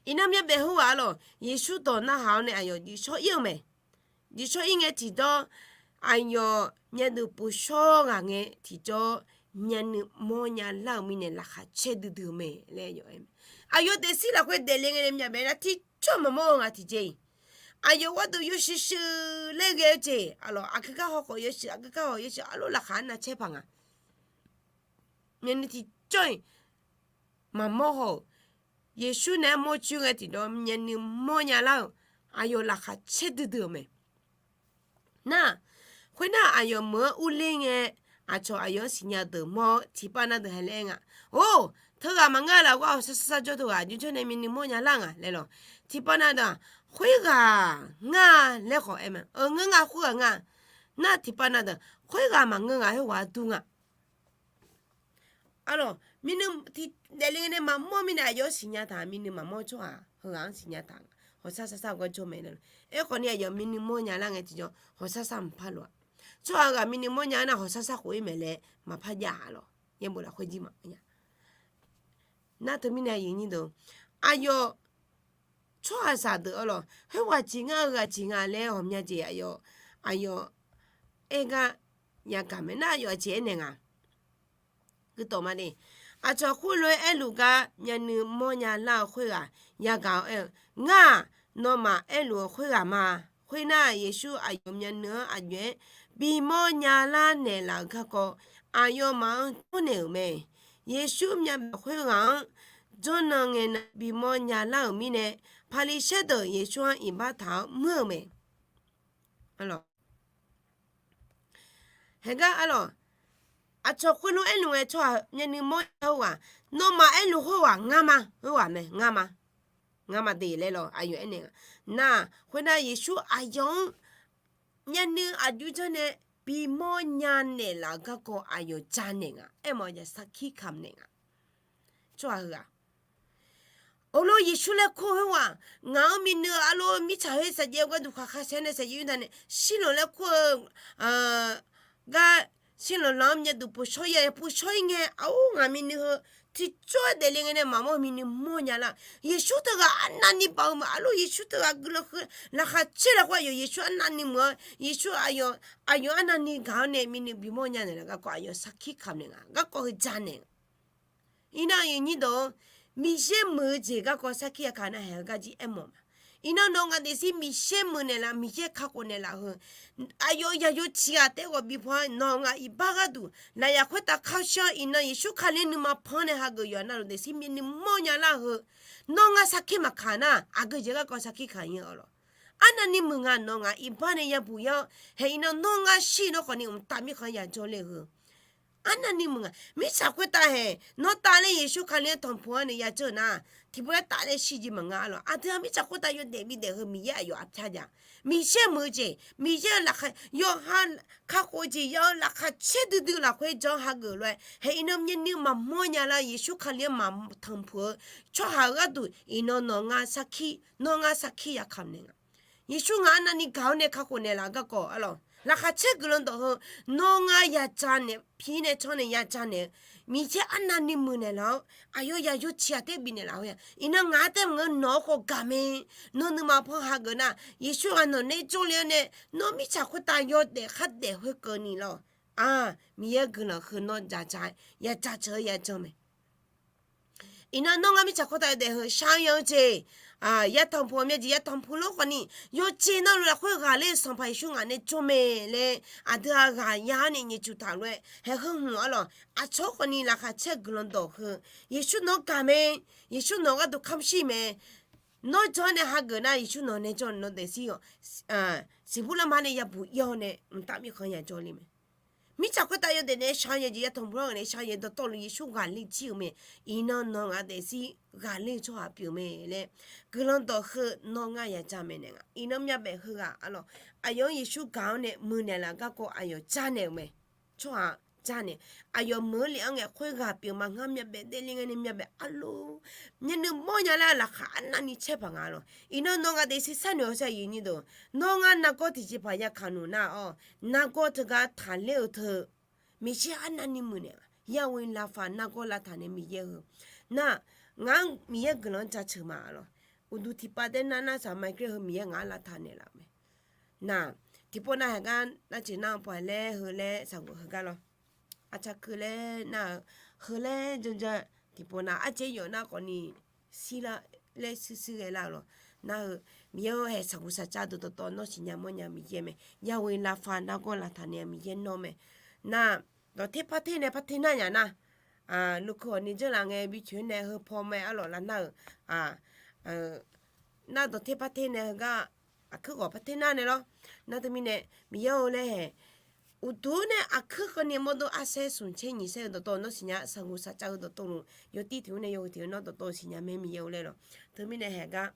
Iqnan myavbaef heughaq-a lawq, Yeqsur dawq narhaq-awr nae aqyawf jiqshawr ir-eu mae. Jiqshawr ir ngae tiqdawr, aqyawf myavnuiv povshawr ghaq ngae tiqjawr, myavnuiv mawrnya lar-euq mirnae laqkhaq caer duidui-eu mae laer aer-eu mae. Aqyawf daefzir lafkhoer daefle ngae nae myavbaef nar tiqjawr maqmawr-eu nga tiqjeq-iq. Aqyawf gharduq yawshuif shuif laer ghae-eu jeq, aqlawq aqgeu gar haw khawf yawshuif, aqgeu gar haw yawshuif, arlawr laqkhaq-anr navcaer paq nga. Myavnuiv tiqjawr-iq maqmawr haw-euq, Yeqsur naeq-aer mawrcoer ngae tiqdawr myavnuiv mawrnya lar-euq, aqyawf laqkhaq caer duidui-euq mae. Nar, khoernar aqyawf meuq-anr urler ngae, aqcawq aqyawf-anr siqnya deuq mawr-awr tiqpav na deuq haiq laer aer nga. Or, teughaq maqngeur laf-eu gar hawqshar shar shar jawr teughaq aqjox jawr nae myavnuiv mawrnya lar nga laer lawq. Tiqpav na deuq-aq, khoerghaq ngar laer khawf aer mae. Ngeur nga, khoerghaq nga. Nar tiqpav na deuq khoerghaq maqngeur nga, khoerghaq-anr dur nga. Arlawq, myavnuiv tiq daefle ngae nae maqmawr mirnae aqyawf-anr siqnya taq, myavnuiv maqmawr tsawrhaq heughaq-anr siqnya taq, hawqshar shar shar-eu gar jawr mae laer. Aerkhawf ni aqyawf myavnuiv mawrnya lar ngae tiqjawr hawqshar shar maqpar lof-a. Tsawrhaq heughaq myavnuiv mawrnya-anr nar hawqshar shar khof ir mae laer maqpar jav-a lawq. Yaerbof lafkhoer jir ma. Nar teumirnae aqyuif aqnyir deuq, aqyawf tsawrhaqzaq deuq arlawq, khoerghaq jeq ngar, heughaq jeq nga laer ghawqmya jeq aqyawf, aqyawf aer gar yagaq mae. Nar aqyawf aqjeq aernaeq nga. Guitawf ma de. Aqcawq khoerlof-aer aerluf gar myavnuiv mawrnya lar-eu khoerghaq yagaq-awr aer-eu, Ngar-aq, nawmaf aerluf-eu khoerghaq ma. Khoernar, Yeqsur aqyawf myavnuiv-anr aqjox-aer bimawr nya lar naeqlaf-euq garkawv, aqyawfmaf-anr jawrnaeq-euq mae. Yeqsur myavbaef khoerghaq-anr jawrnan ngae na bimawr nya lar-euq mirnae, Paqliqsaer deuq Yeqsur-anr iqbax taq-awr muir-euq mae. Haeqgar arlawq, aqcawq khoerlof-aer aerluf ngae tsawrhaq myavnuiv mawrnya-eu ghaq, nawmaf aerluf khoerghaq ngar ma, khoerghaq mae, ngar ma, ngar ma de laer lawq aqyawf aernaeq nga. Nar, khoernar Yeqsur aqyawf-anr myavnuiv aqjox janr nae bimawr nya naeqlaf-euq garkawv aqyawf janaeq nga. Aermawf-eu jeq sarkir kamq naeq nga. Tsawrhaq heughaq Orlor Yeqsur laer kur-eu khoerghaq, ngaq-anr myavnuiv-eu arlor mirtsaq khoer saqjaev-eu gharduq khaqkhav saeq nae saqjaev yurda nae shirlanq laer kur-eu gar, shirlanq lanq-anr myavduq povshawr-ir-a, povshawr-ir ngae, aqor ngaq myavnuiv heu tiqcawr daefle ngae nae maqmawr myavnuiv mawrnya lar. Yeqsur teughaq arnavni baoq-eu ma. Arlor Yeqsur teughaq guiqlanq heu laqkhaq caer lafkhoer aqyawf Yeqsur arnavni muiq-awr, Yeqsur aqyawf, aqyawf arnavni gaq-awr nae myavnuiv bimawr nya naeqlaf-eu garkawv aqyawf sarkir kamq naeq nga. Garkawv heu janaeq nga. Iqnan aqyuif aqnyir deuq-or, Miqyaer muiq-eu jeq garkawv sarkir yaka nar haeq-eu gar jir aermawf ma. Iqnan nawq ngaq daefzir Miqyaer muiq naeqlaf, Miqyaer kakhof naeqlaf heu, aqyawf yaqyo ciqghaq taef-aer ghawq bi pan-aer nawq ngaq iqbax gharduq lafyaq khoertav kar shir-awr, iqnan Yeqsur Kali nuima pan nae hageuf yawqha navluf daefzir myavnuiv mawrnya lar heu, nawr ngar sarkir maqkaq nar, aqgeu jeq garkawv sarkir kaq-ir-a lawq. Arnavni muiq nga nawq ngaq iqbax nae yabuq yar-awr, haeq iqnan nawr ngar shir nawr khawfni mqtav mirkhanq yajawr le-eu heu. Arnavni muiq nga. Mirtsaq khoertav haeq nawr tavler Yeqsur Kali-anr tanqpuq-anr nae yajawr-eu nar, tiqpov-aer tavler shir jeq maqnga arlawq. Aqdui-aq mirtsaq khoertav yawdaef bidaef heu Miqyaer aqyawf arpyar ja. Miqyaer muiq-eu jeq, Miqyaer-euq laqkhaq yawqha kakhof-eu jeq ya-eu laqkhaq caer duidui lafkhoer jan hageuf lof-aer, haeq iqnan myavnuiv maqmawr nya lar Yeqsur Kali-anr maqtanqpuq-eu tsawrhaq-eu gharduq iqnan nawq ngar sarkir, nawr ngar sarkir yakamq naeq nga. Yeqsur ngaq arnavni gaq-awr nae kakhof naeqlaf-eu garkawv arlawq, laqkhaq caer guiqlanq dawq heu, nawr ngar yaja naeq, pi nae can nae yaja naeq-eu, Miqyaer arnavni muiq naeqlaf-awr, aqyawf yaqyo ciqghaq taef-aer bifnaeq laf-eu-a. Iqnan ngaq-anr taef maqngeur, nawq-anr khawf gaq mae. Nawr nuima pan hageuf nar, Yeqsur ghaq nawq nae jawrle-awr nae, nawr mirtsaq khoertav yawdaef khardaef khoerkeuvni lawq. Aq, Miqyaer guiqlanq heu nawr yaja, yaja ceuq-eu yajan mae. Iqnan nawr ngar mirtsaq khoertav yawdaef heu shar-eu ya-eu jeq, yatanqpuq ghawqmya jeq yatanqpuq lor khawfni, yawqjeq navluf lafkhoer ghaqler-eu Sanqpaq Yeqsur ngaq nae jawr mae laer, aqdui-aq ghaq ya-awr nae nyiq cuq taq lof-aer haeq heu hmq arlawq, aqcawq khawfni laqkhaq caer guiqlanq dawq heu, Yeqsur nawq-anr gaq mae, Yeqsur nawq-eu gharduq kamq shir mae. Nawr jan-awr nae hageuf nar Yeqsur nawq nae jan nawq daefzir siqbur lanma nae yabuq ir-awr nae mqtav mirkhanq yajawr le mae. Mirtsaq khoertav yawdaef nae shaq-eu ya jeq yatanqpuq lor nae shaq-eu ya dawqtawvluf Yeqsur ghaqler jir-eu mae. Iqnan nawq ngaq daefzir ghaqler-eu tsawrhaq pyeuf mae laer, guiqlanq dawq heu nawr ngar yaja mae naeq nga. Iqnan myavbaef heughaq arlawq, aqyawf-anr Yeqsur gaq-awr nae muiqnaeq laf garkawv aqyawf janaeq-euq mae. Tsawrhaq ja naeq, aqyawf meuq-eu lef-anr ngae khoerghaq pyeuf ma ngar myavbaef daefle ngae nae myavbaef arlor, myavnuiv mawrnya laer laqkhaq arnavni caer paq nga lawq. Iqnan nawr nga daefsir sharnoeq-awr sar-iq nyir-eu, nawr ngar nargawr tiqjeqpaq ya kaq noeq nar-awr, nargawr teugar taqler-eu teu Miqyaer arnavni muiqnaeq-a. Yahweh Rapha nargawr lavtaq nae Miqyaer heu nar, ngaq-anr Miqyaer guiqlanq-anr jaceuq ma lawq. Uqduq tiqpav taer nar nar saqmaqkar heu Miqyaer ngaq-anr lavtaq naeqlaf-eu mae. Nar, tiqpov nav haeq gar nar ceuq nar pawq-aer laer heu laer saqghof heugar lawr. Arcar keuv laer nar-eu, heu laer janjan tiqpov nav arcaer yawf nar khawfni shirlar laer shuir shuir ghae lar-eu lawq. Nar-eu, Miqyaer-or, haeq saqghof saqcav deuq dawqtawv nawr siqnya mawrnya Miqyaer mae. Yahweh Rapha nargawr lavtaq nae Miqyaer nawr mae. Nar, dawqter parter nae parter nar nya nar, lukeuv hawqni dzeurlaf ngae bi coeq nae heu paw mae arlawq lar nar-euq, nar dawqter parter nae heugar aqkuir ghawq parter nar nae lawr. Nar teumirnae Miqyaer-or laer haeq uqduq nae aqkuir keuvni mawrdo arsaer smq caer nyiq saer-eu dawqtawv nawr siqnya, saqghof saqcav-eu dawqtawvluf yawtir tiq ghaq nae yawhuiq tiq ghaq nawr dawqtawv siqnya mae Miqyaer-or laer lawq. Teumirnae haeq gar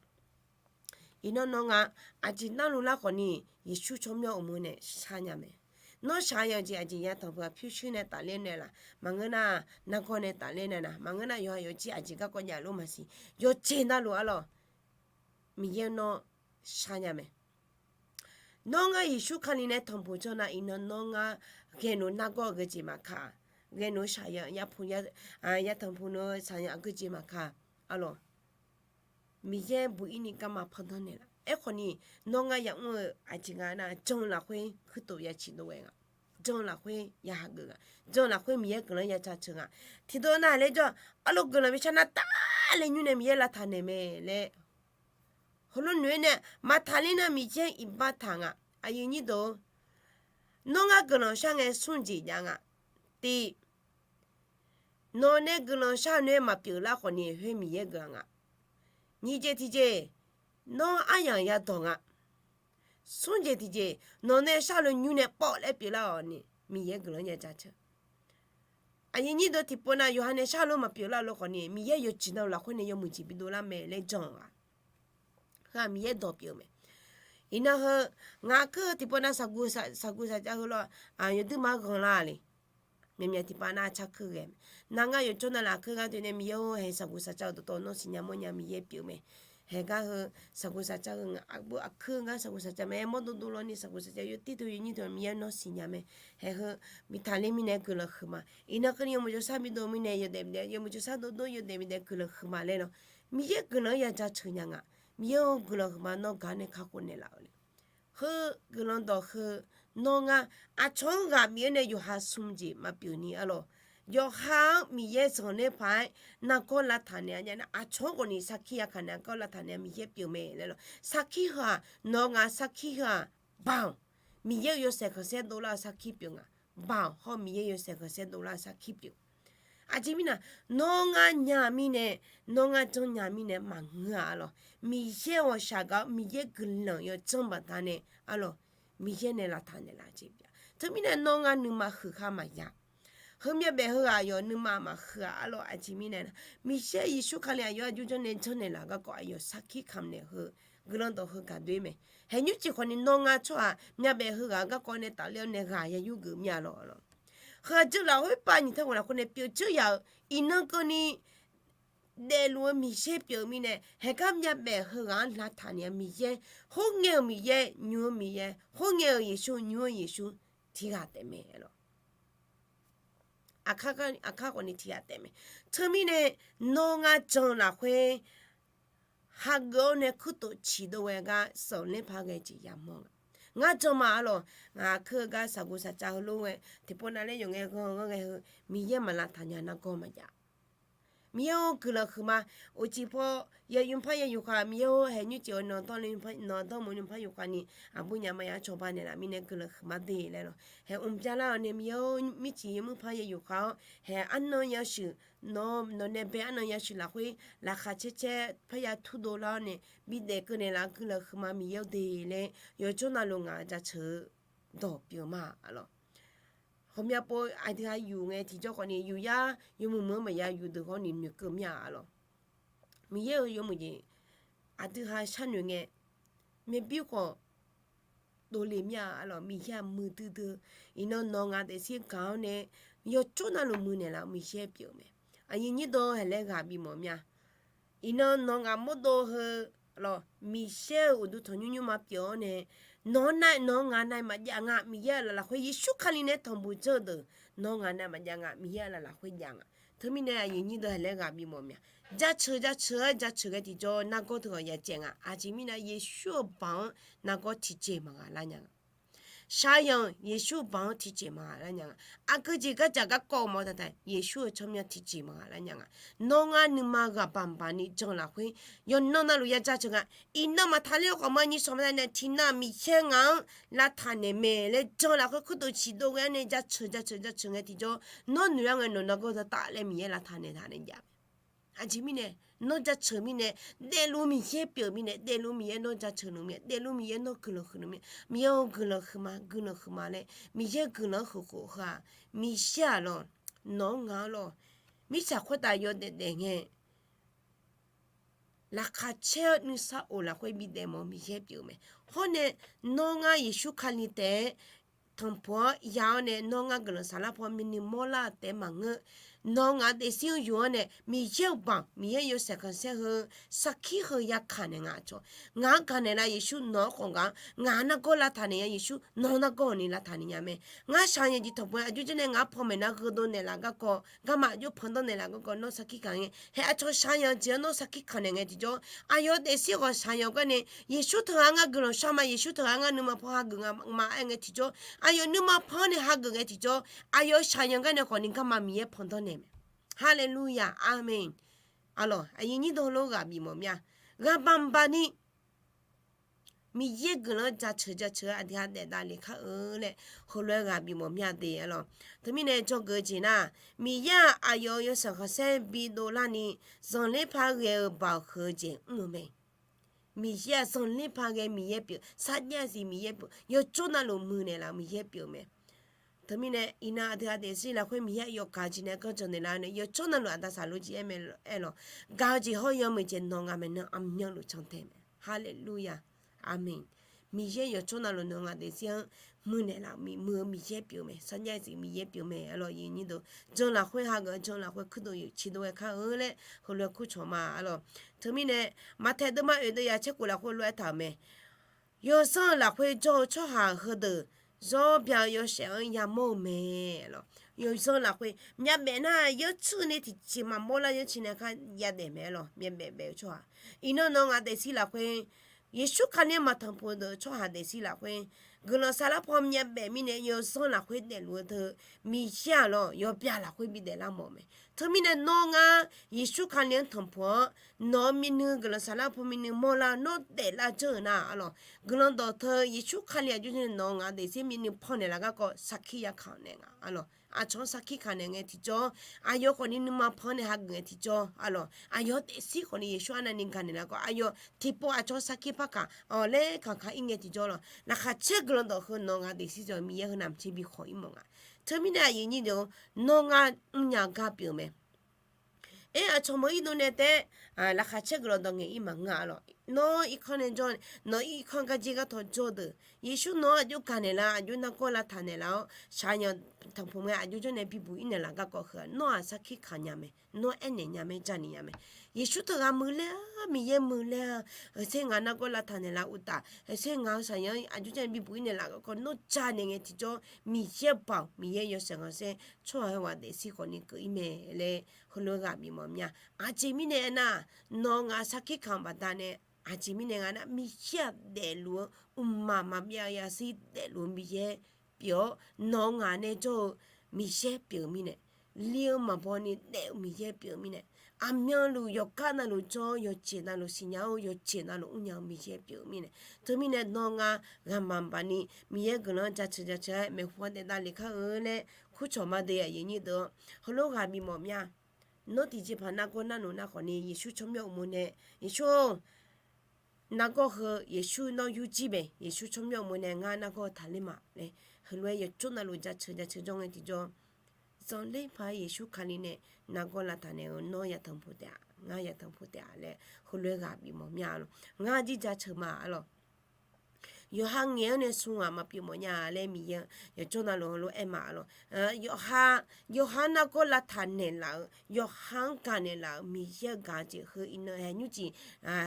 iqnan nawr nga aqjeq narlu lar khawfni Yeqsur tsawrmyanr uqmov nae sharnya mae. Nawr shaq-eu jeq aqjeq ya tanqpuq-aq pyurshuir nae tafler naeqlaf, maqngeur nar nargawr nae tafler naeqlaf, maqngeur nar yawqha yawqjir aqjeq garkawv jav lof maqsiq, yawqjeq narlu arlawq Miqyaer nawr sharnya mae. Nawr ngar Yeqsur Kali nae tanqpuq janr nar iqnan nawr ngar ghae noeq nargawr-eu geujeq maqkaq, ghae noeq shaqyaq yapuq ya tanqpuq noeq shaqyaq geujeq maqkaq, arlawq Miqyaer buq-ir ni garma pandanr naeqlaf. Aerkhawfni nawr ngar yamr-eu aqjeq nga nar jan-eu lafkhoer kuirtof ya ciqdov ghae nga. Jan-eu lafkhoer ya hageuf nga. Jan-eu lafkhoer Miqyaer guiqlanq ya jaceuq nga. Tiqdov nav laer jawr, arlawq guiqlanq bishar nar tafler nymr nae Miqyaer lavtaq naeq mae laer heulof noeq-aer nae maqtaqler nar Miqyaer iqbax taq nga. Aqyuif nyir deuq-or, nawr ngar guiqlanq shar ngae smr jeq jav nga. Tiq, nawq nae guiqlanq shar-eu nae maqpyeuf lar khawfni khoer Miqyaer guiqlanq nga. Nyiq jeq tiqjeq, nawr aryamq yadawq nga. Smr jeq tiqjeq, nawq nae sharlof nymr nae pawv laer pyeuflar-awq ni Miqyaer guiqlanq ya jaceuq. Aqyuif nyir deuq tiqpov nav yawqha nae sharlof maqpyeuf lar lof khawfni Miqyaer yawqjeq navluf lafkhoer nae yawmuiq jeq bidov lar mae laer jan-eu ghaq. Heu-aq Miqyaer dawq pyeuf-eu mae. Iqnan heu ngaq aqkuir heu tiqpov nav saqguq saqcav heu lawr, yawduir ma ghanq lar le. Myaqmyaq tiqpav nar car kuir ghae mae. Nar ngar yawqjawr navluf aqkuir gar doe nae Miqyaer-or, haeq saqguq saqcav-eu dawqtawv nawr siqnya mawrnya Miqyaer pyeuf mae. Haeq gar heu saqguq saqcav heu ngaq aqbur aqkuir gar saqguq saqcav mae, mawrdo dov lawrni saqguq saqcav yawtir teu yawnyir teu Miqyaer nawr siqnya mae. Haeq heu bi taqler mirnae guiqlanq huiqma. Iqnan keuvni yawmuiq jawrshar bidov mirnae yawdaef bidov, yawmuiq jawrshar dovdov yawdaef bidov guiqlanq huiqma laer lawr. Miqyaer guiqlanq-anr ya jaceuq nya nga. Miqyaer-or, guiqlanq huiqma nawr gaq nae kakhof naeqlaf-eu le. Heu guiqlanq dawq heu nawr ngar aqcawq-anr ghaq bif-aer nae yawqha smr jeq maqpyeuf ni arlawq. Yawqha-anr Miqyaer zanqler paq-aer nargawr lavtaq naeq-a nya nar aqcawq-anr khawfni sarkir ya kaq naeq-a garkawv lavtaq naeq-a Miqyaer pyeuf mae laer lawr. Sarkir heu-aq nawq ngaq sarkir heu-aq, Baoq, Miqyaer-euq yawshaef khanqsaer dovlar-eu sarkir pyeuf nga. Baoq hawr Miqyaer yawshaef khanqsaer dovlar-eu sarkir pyeuf. Aqjeq mirnae nawr ngar nya mirnae, nawr ngar janrnya mirnae maqngeur-a arlawq. Miqyaer ghawqshaq gaq-awr Miqyaer guiqlanq yawdzanr baqdanae arlawq, Miqyaer nae lavtaq naeqlaf jeq pyeuf. Teumirnae nawr ngar nuima huiq khar maqya. Heu myavbaef heughaq aqyawf nuima maqhuiq-a arlawq. Aqjeq mirnae Miqyaer Yeqsur Kali aqyawf-anr aqjox janrnae janrnaeq laf garkawv aqyawf sarkir kamq naeq heu guiqlanq dawq heu gaq doer mae. Haeq nymrcif khawfni nawr ngar tsawrhaq myavbaef heughaq garkawv nae tafler-awr nae ghaq ya yurgeuf mir-a lawq. Heu aqjeq lafkhoer pav nyiq tanr ghaq lafkhoer nae pyeuf dzeur yaf-euq iqnan keuvni daefluf-eu Miqyaer pyeuf-eu mirnae, haeq gar myavbaef heughaq-anr lavtaq naeq-a Miqyaer, khoerngae-euq Miqyaer, nymr-eu Miqyaer, khoerngae-euq Yeqsur, nymr-eu Yeqsur, tiq ghaq taef mae lawq. Aqkar khawfni tiq ghaq taef mae. Teumirnae nawr ngar jan lafkhoer hageuf-awr nae kuirtof ciqdov ghae gar sanqler paq ghae jeq yamawr nga. Ngar jan ma arlawq. Ngaq aqkuir-eu gar saqguq saqcav heulof-aer tiqpov nav laer yawf ngae ghanr-eu ghanr ghae heu Miqyaer maqlavtaq nya nargawr maqjav. Miqyaer-or, guiqlanq huiqma. Uqcif paw yaymr par ya yufkhav Miqyaer-or, haeq nymrcif-awr nawq dawrle nawq dawrmawf nymr par yufkhav ni aqbur nya maqya cawba naeqlaf mirnae guiqlanq huiqma de laer lawq. Haeq mqbya lar-awr nae Miqyaer-or, mircif yaymr par ya yufkhav-awr haeq arnan yashuif, nawq nae bae arnan yashuif lafkhoer laqkhaq caer caer parya turdov lar-awr nae bidaef keuv naeqlaf guiqlanq huiqma Miqyaer-or de laer yawqjawr navluf ngaq jaceuq-eu dawq pyeuf ma arlawq. Ghawqmya pov aqdui ha yuf ngae tiqjawr khawfni yuf yar yawmuiq muiq-anr maqya yuf deuq hawr ni noeqkeuv mir-a arlawq. Miqyaer-euq yawmuiq jeq aqdui ha sharnoeq ngae, myavbir khawf dovle mir-a. Arlawq, Miqyaer-aq muiqdui dui-eu, iqnan nawq ngaq daefzir gaq-awr nae yawcawr navluf muiqnaeq laf-eu Miqyaer pyeuf-eu mae. Aqyuif nyir dawq haeq laer ghaq bifmawf mir-a. Iqnan nawq ngaq mawrdov heu, arlawq, Miqyaer-euq uqduq tanqnymr nymrma pyeuf-awr nae, nawq-anr nar nawq-anr ngaq nav-iq maqjav nga, Miqyaer-euq laflaf khoer Yeqsur Kali nae tanqbuq dzeur-eu deuq, nawq-anr ngaq nav-iq maqjav nga, Miqyaer-euq laflaf khoer jav nga. Teumirnae aqyuif nyir dawq haeq laer ghaq bifmawf mir-a. Jaceuq jaceuq-aer jaceuq ghae tiqjawr nargawr teughaq ya caev nga. Aqjeq mirnae Yeqsur-euq baoq-anr nargawr tiqjeq maqghaq lar nya nga. Shaqyanq Yeqsur-euq baoq-anr tiqjeq maqghaq lar nya nga. Aqgeu jeq gardzaq garkawv-eu mawf taqtaq, Yeqsur-euq tsawrmyanr tiqjeq maqghaq lar nya nga. Nawr ngar nuima ghaq baq baq ni jan lafkhoer, yawqnan navluf ya jaceuq nga. Iqnan maqtaq ler-eu khawf ma nyi shawq ma nae tiqnan Miqyaer ngaq-anr lavtaq naeq mae laer jan lafkhoer, khoerdeuq ciqdov ghae-awr nae jaceuq jaceuq jaceuq ngae tiqjawr, nawr noeq-aer ngae nawq nargawr dawqtaf laer Miqyaer lavtaq naeq taq nae jav mae. Aqjeq mirnae, nawr jaceuq mirnae, daefluf Miqyaer pyeuf mirnae, daefluf Miqyaer nawr jaceuq nmr mir-a, daefluf Miqyaer nawr guiqlanq huiq nmr mir-a, Miqyaer-or guiqlanq huiqma, guiqlanq huiqma laer Miqyaer guiqlanq-anr huiq khof heu-aq, Miqyaer-aq lawq, nawq-anr ngaq-anr lawq, mirtsaq khoertav yawdaef daef ngae laqkhaq caer-eu nuisar of lafkhoer bidaef mawf-eu Miqyaer pyeuf-eu mae. Hawr nae nawr ngar Yeqsur Kali taef-aer tanqpuq-anr ya-awr nae nawr ngar guiqlanq saflar paw myavnuiv mawrlar-eu taef-aer maqngeur. Nawq ngaq daefzir-anr yuf-anr nae Miqyaer-euq baoq, Miqyaer yawshaef khanqsaer heu sarkir heu ya kaq naeq nga cawq. Ngaq-anr gaqnaeq lar Yeqsur nawq-anr khawf gaq-anr ngaq nargawr lavtaq naeq nya Yeqsur nawq nargawr-awq ni lavtaq naeq nya mae. Ngar shaqyanq jeq tanqpuq-aer aqjox janr nae ngaq-anr panmaeq nar heudov naeqlaf garkawv, garma aqjox pandanr naeq laf garkawv nawr sarkir kaq ngae, hae aqcawq shaqyanq jeq-anr nawr sarkir kaq naeq ngae tiqjawr, aqyawf daefzir khawf shaqyanq gar nae Yeqsur teughaq-anr ngar guiqlanq shar ma, Yeqsur teughaq-anr ngar nuima pan hageuf nga ma aer ngae tiqjawr, aqyawf nuima pan-anr nae hageuf ngae tiqjawr, aqyawf shaqyanq gar nae khawf ni garma Miqyaer pandanr naeq mae. Haleluya, aqmeq. Arlawq, aqyuif nyir dawq lof ghaq bifmawf mir-a. Ghaq baq baq ni Miqyaer guiqlanq-anr jaceuq jaceuq-aer aqdui-aq daef davle kar-eu laer heulof-aer ghaq bifmawf mir-a de. Arlawq, teumirnae dzawgeuf-eu jeq nar, Miqyaer-aq aqyawf-euq yawshaef khanqsaer bidov larni zanqler par ghae-eu baoq huiq-eu jeq mr-eu mae. Miqyaer-aq zanqler par ghae Miqyaer pyeuf, sarjax siq Miqyaer pyeuf, yawcawr navluf muiqnaeq laf-eu Miqyaer pyeuf-eu mae. Teumirnae iqnan aqdui-aq daefzir lafkhoer Miqyaer yawqgaq jeq nae ganr janq naeqlaf-eu nae yawcawr navluf aqda saqlof jeq aer mae. Aerlawq, gaq-eu jeq hawr-eu yamq-eu jeq nawq ngaq maeqnan aqmyanluf can tae mae. Haleluya, aqmeq. Miqyaer yawcawr navluf nawq ngaq daefzir-anr muiqnaeq laf-eu muiq-eu Miqyaer pyeuf-eu mae, sarjax siq Miqyaer pyeuf-eu mae. Arlawq, aqyuif nyir dawq, jan lafkhoer hageuf-eu jan lafkhoer kuirdo ciqdov ghae kar-eu laer heulof-aer kur cawq ma. Arlawq, teumirnae Maqtaeq deuvma oeq deuv yaq caer khof lafkhoer lof-aer taq-euq mae. Yawzanr-eu lafkhoer jawr-eu tsawrhaq heudeuq, zawr bya-eu yawshaef-anr yamawr-eu mae. Arlawq, yawzanr lafkhoer myavbaef nar yaertsuir ni tiqjeq maqmawr lar yaertsuir nae kar yadaef mae. Arlawq, myavbaef baef-eu tsawrhaq, iqnan nawq ngaq daefzir lafkhoer Yeqsur Kali-anr maqtanqpuq deuq-eu tsawrhaq daefzir lafkhoer guiqlanq saflar paw myavbaef mirnae yawzanr lafkhoer daefluf-eu deuq Miqyaer-aq lawq yawbya lafkhoer bidaef lar mawf mae. Teumirnae nawr ngar Yeqsur Kali-anr tanqpuq-anr nawq-eu myavnuiv guiqlanq saflar paw myavnuiv mawrlar nawr daeflar janr-eu nar, arlawq, guiqlanq dawqteu Yeqsur Kali aqjox janr nae nawq ngaq daefzir myavnuiv pannaeq laf garkawv sarkir ya kaq naeq nga. Arlawq, aqcawq-anr sarkir kaq naeq ngae tiqjawr, aqyawf khawfni nuima pan-anr nae hageuf ngae tiqjawr, arlawq, aqyawf daefzir khawfni Yeqsur arnavni gaqnaeq laf garkawv aqyawf tiqpov aqcawq-anr sarkir par kaq-awq laer kaq kaq-ir ngae tiqjawr lawq, laqkhaq caer guiqlanq dawq heu nawq ngaq daefzir zaw Miqyaer heu navmaqtser bi khawq-ir mawf nga. Teumirnae aqyuif nyir deuq-or, nawr ngar mrnya gar pyeuf-eu mae. Aer, aqcawq meuq-ir dov nae taef-aer, laqkhaq caer guiqlanq dawq ngaeq-ir maqngeur-a lawq. Nawr irkanr nae jawr, nawq-ir irkanr garjer gartaw jawr deuq, Yeqsur nawq-anr aqjox gaqnaeq laf, aqjox nargawr lavtaq naeq laf-awr, shaqyanq tanqpuq mae aqjox jawr nae bibuq ir naeq laf garkawv heu-aq, nawr-aq sarkir kaq nya mae, nawr aernaeq nya mae, janaeq nya mae. Yeqsur teughaq muiqlaer-a, Miqyaer muiqlaer-a, heuser ngaq nargawr lavtaq naeq laf uqtaf, heuser ngaq-eu shaqyanq-anr aqjox jawr nae bibuq ir naeq laf garkawv nawr janaeq ngae tiqjawr, Miqyaer baoq, Miqyaer yawshaef khanqsaer tsawrhaq hawaq daefzir khawfni keuv-ir mae laer heulof-aer ghaq bifmawf mir-a. Aqjeq mirnae aernar, nawq ngaq sarkir kaq-eu baqdanae, aqjeq mirnae nga nar, Miqyaer-aq daefluf-eu, mqmaq maqbyav-eu yashir daefluf-eu Miqyaer pyeuf-awr, nawq ngaq nae jawr-eu Miqyaer pyeuf mirnae, li-eu maqbaw ni daef-eu Miqyaer pyeuf mirnae, aqmyanluf yawqgar navluf jawr-awr yawqjeq navluf siqnya-awr yawqjeq navluf mrnya-eu Miqyaer pyeuf mirnae, teumirnae nawr ngar ghaqmabaq ni Miqyaer guiqlanq-anr jaceuq jaceuq-aer maeqhu-anr daef davle kar-eu laer kurcawq ma de aqyuif nyir deuq-or, heulof ghaq bifmawf mir-a. Nawr tiqjeqpaq nargawr narluf nar khawfni Yeqsur tsawrmyanr uqmov nae, Yeqsur-or, nargawr heu Yeqsur nawr yurjir bae, Yeqsur tsawrmyanr uqmov nae ngar nargawr-eu taqler ma laer heulof-aer yawqjawr navluf jaceuq jaceuq jawr ngae tiqjawr, zanqler paq-aer Yeqsur Kali nae nargawr lavtaq naeq-eu nawr yatanq puq taef-a, ngar yatanq puq taef-a laer heulof-aer ghaq bifmawf mir-a lawq. Ngar jir jaceuq ma-a lawq. yawqha ngaeq-anr nae smr ghaq maqpyeuf mawf nya laer Miqyaer-anr yawqjawr navluf heulof-aer aer ma lor. Yawqha, yawqha-anr nargawr lavtaq naeqlaf-euq, yawqha-anr gaq naeqlaf-euq Miqyaer-euq gaq-eu jeq heu iqnan hae nymrcif,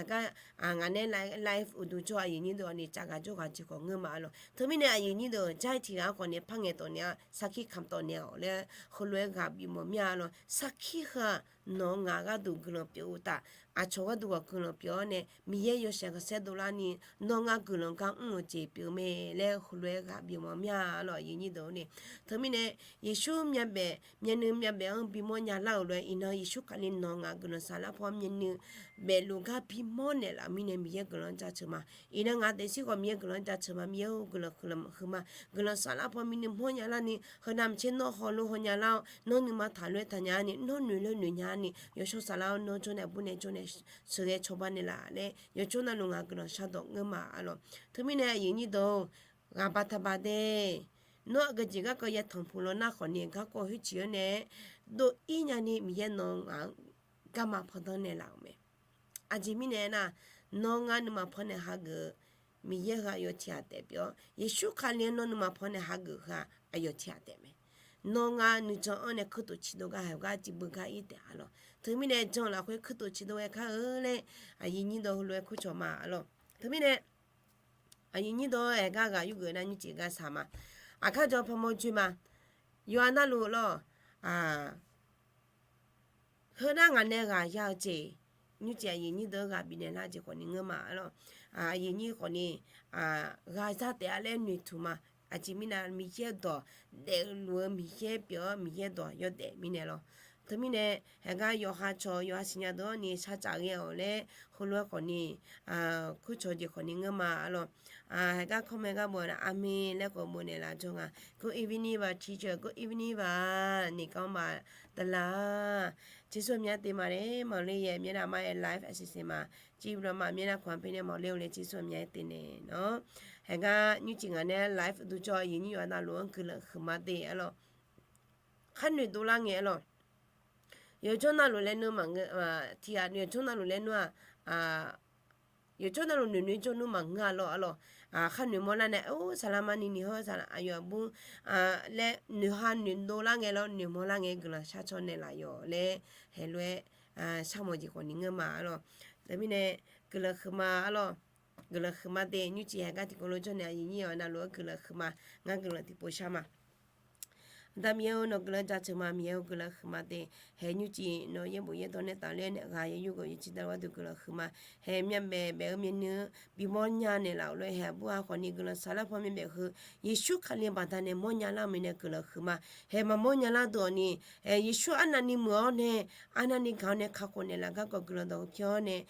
gar, ngaq nae live uqduq jawr aqyuif nyir deuq-awq ni caf ghaq jawr ghaq jeq khawf ngeur ma lor. Teumirnae aqyuif nyir deuq-euq jar-ir tiq ghaq-anr khawf nae par ngaeq tawf naeq-a, sarkir kamq tawf naeq-awq laer heulof-aer ghaq bif mawf mir-a lor. Sarkir heu-aq, nawq-eu ngaq gharduq guiqlanq pyeuf-eu uqtaf, aqcawq gharduq khawf guiqlanq pyeuf-awr nae Miqyaer yawshaef khanqsaer dovlar ni nawr ngar guiqlanq gar mr-euq jeq pyeuf mae laer heulof-aer ghaq bif mawf mir-a lor aqyuif nyir deuq-awr ni. Teumirnae Yeqsur myavbaef myavnuiv myavbaef-anr bimawr nyalar-euq lof-aer iqnan Yeqsur Kali nawq-eu ngaq guiqlanq saflar paw myavnuiv baefluf gar bimawr naeqlaf-euq mirnae Miqyaer guiqlanq-anr jaceuq ma. Iqnan ngaq daefzir khawf Miqyaer guiqlanq-anr jaceuq ma, Miqyaer-or guiqlanq huiqma. Guiqlanq saflar paw myavnuiv mawr nyalar ni heunav maqtser nawr hawluf haw nyalar-awr nawr nuima taq lof-aer taqnya-a ni nawr noeq lof-aer noeq nya-a ni yawshawr saflar-awr nawr jawr nae aqbur nae jawr nae sheuqghae cawba naeqlaf laer yawqjawr navluf ngaq guiqlanq shardawq ngeur ma lor. Teumirnae aqyuif nyir deuq-or, ghaq baq taq baq de. Nawr aqgeujeq garkawv ya tanqpuq law nar khawf ni garkawv khoerciq-anr nae dov-ir nyani Miqyaer nawq-eu ngaq-anr garma pandanr naeqlaf-euq mae. Aqjeq mirnae aernar, nawr ngar nuima pannaeq hageuf-eu Miqyaer heu aqyawf tiq ghaq taef pyeuf-awr Yeqsur Kali-anr nawr nuima pannaeq hageuf heu-aq aqyawf tiq ghaq taef mae. Nawr ngar nuijan-anr nae kuirtof ciqdov gar haeq gar ciqbui gar ir taef-a lor. Teumirnae jan lafkhoer kuirtof ciqdov ghae kar-eu laer aqyuif nyir deuq heulof-aer kurcawq ma lor. Teumirnae aqyuif nyir deuq-or, aer gar ghaq yurgeuf nar nymrcif gar saq ma. Aqkar jawr pamawr joe ma. Yawqha navluf lor, heunar ngaq nae ghaq ya-eu jeq, nymrcif aqyuif nyir deuq-anr ghaq bifnaeq lar jeq khawf ni ngeur ma lor. Aqyuif nyir khawf ni ghaq za taef-a laer noeqtmq ma. Aqjeq mirnae Miqyaer-eu dawq daefluf-eu Miqyaer pyeuf-awr Miqyaer dawq yawdaef mirnae lor. Teumirnae haeq gar yawqha cawq yawqha siqnya deuq-anr ni shartsaf ghae-awq laer heulof-aer khawf ni kurcawq jeq khawf ni ngeur ma lor. Haeq gar kawr mae gar bof-a nar aqmeq laer khawf bof naeqlaf jawr nga. Good evening ba teacher, good evening ba. Niqkawr ma tala. Jeqsur aqmyan te ma laer maqle yaeq myaer nar ma-aer live aqsiqsiq ma. Civ lawq ma myaer nar khawf-anr pyaer nae maqle-eu laer Jeqsur aqmyan-aer te naeq nawr. Haeq gar nymrcif ngaq nae live duqjawr aqyuif nyir yawqha navluf-anr guiqlanq huiqma de-a lor. Khar noeq dovlar ngae-a lor. Yawqjawr navluf laer nmr maqngeur, tiq ghaq yawqjawr navluf laer nmr-aq, yawqjawr navluf noeq noeq jawr nmr maqngeur-a lor-a lor. Khar noeq mawrlar nae or saqlaq maqni ni hawr saqlaq aqyawf aqbur laer noeq ha noeq dovlar ngae lor noeq mawrlar ngae guiqlanq shar caw naeqlaf yawq laer haeq lof-aer sharmawf jeq khawf ni ngeur ma-a lor. Teumirnae guiqlanq huiqma-a lor. Guiqlanq huiqma de nymrcif haeq gar tiqkawv lof jawr nae aqyuif nyir yawqha navluf-anr guiqlanq huiqma. Ngar guiqlanq tiqpov shar ma. Aqda Miqyaer-eu nawq guiqlanq jaceuq ma. Miqyaer-eu guiqlanq huiqma de. Haeq nymrcif nawq yaerbof yaerdawr nae tafler-aer nae ghaq yawqyur gawqyawq ciqdar gharduq guiqlanq huiqma. Haeq myavbaef baef-eu myavnuiv-anr bimawr nya naeqlaf-euq lof-aer haeq aqbur ha khawf ni guiqlanq saflar paw myavbaef heu Yeqsur Kali baqdanae mawrnya lar-eu mirnae guiqlanq huiqma. Haeq maqmawr nya lar deuq-awq ni, Yeqsur arnavni muiq-awr nae arnavni gaq-awr nae kakhof naeqlaf garkawv guiqlanq dawq-eu pyeuf-awr nae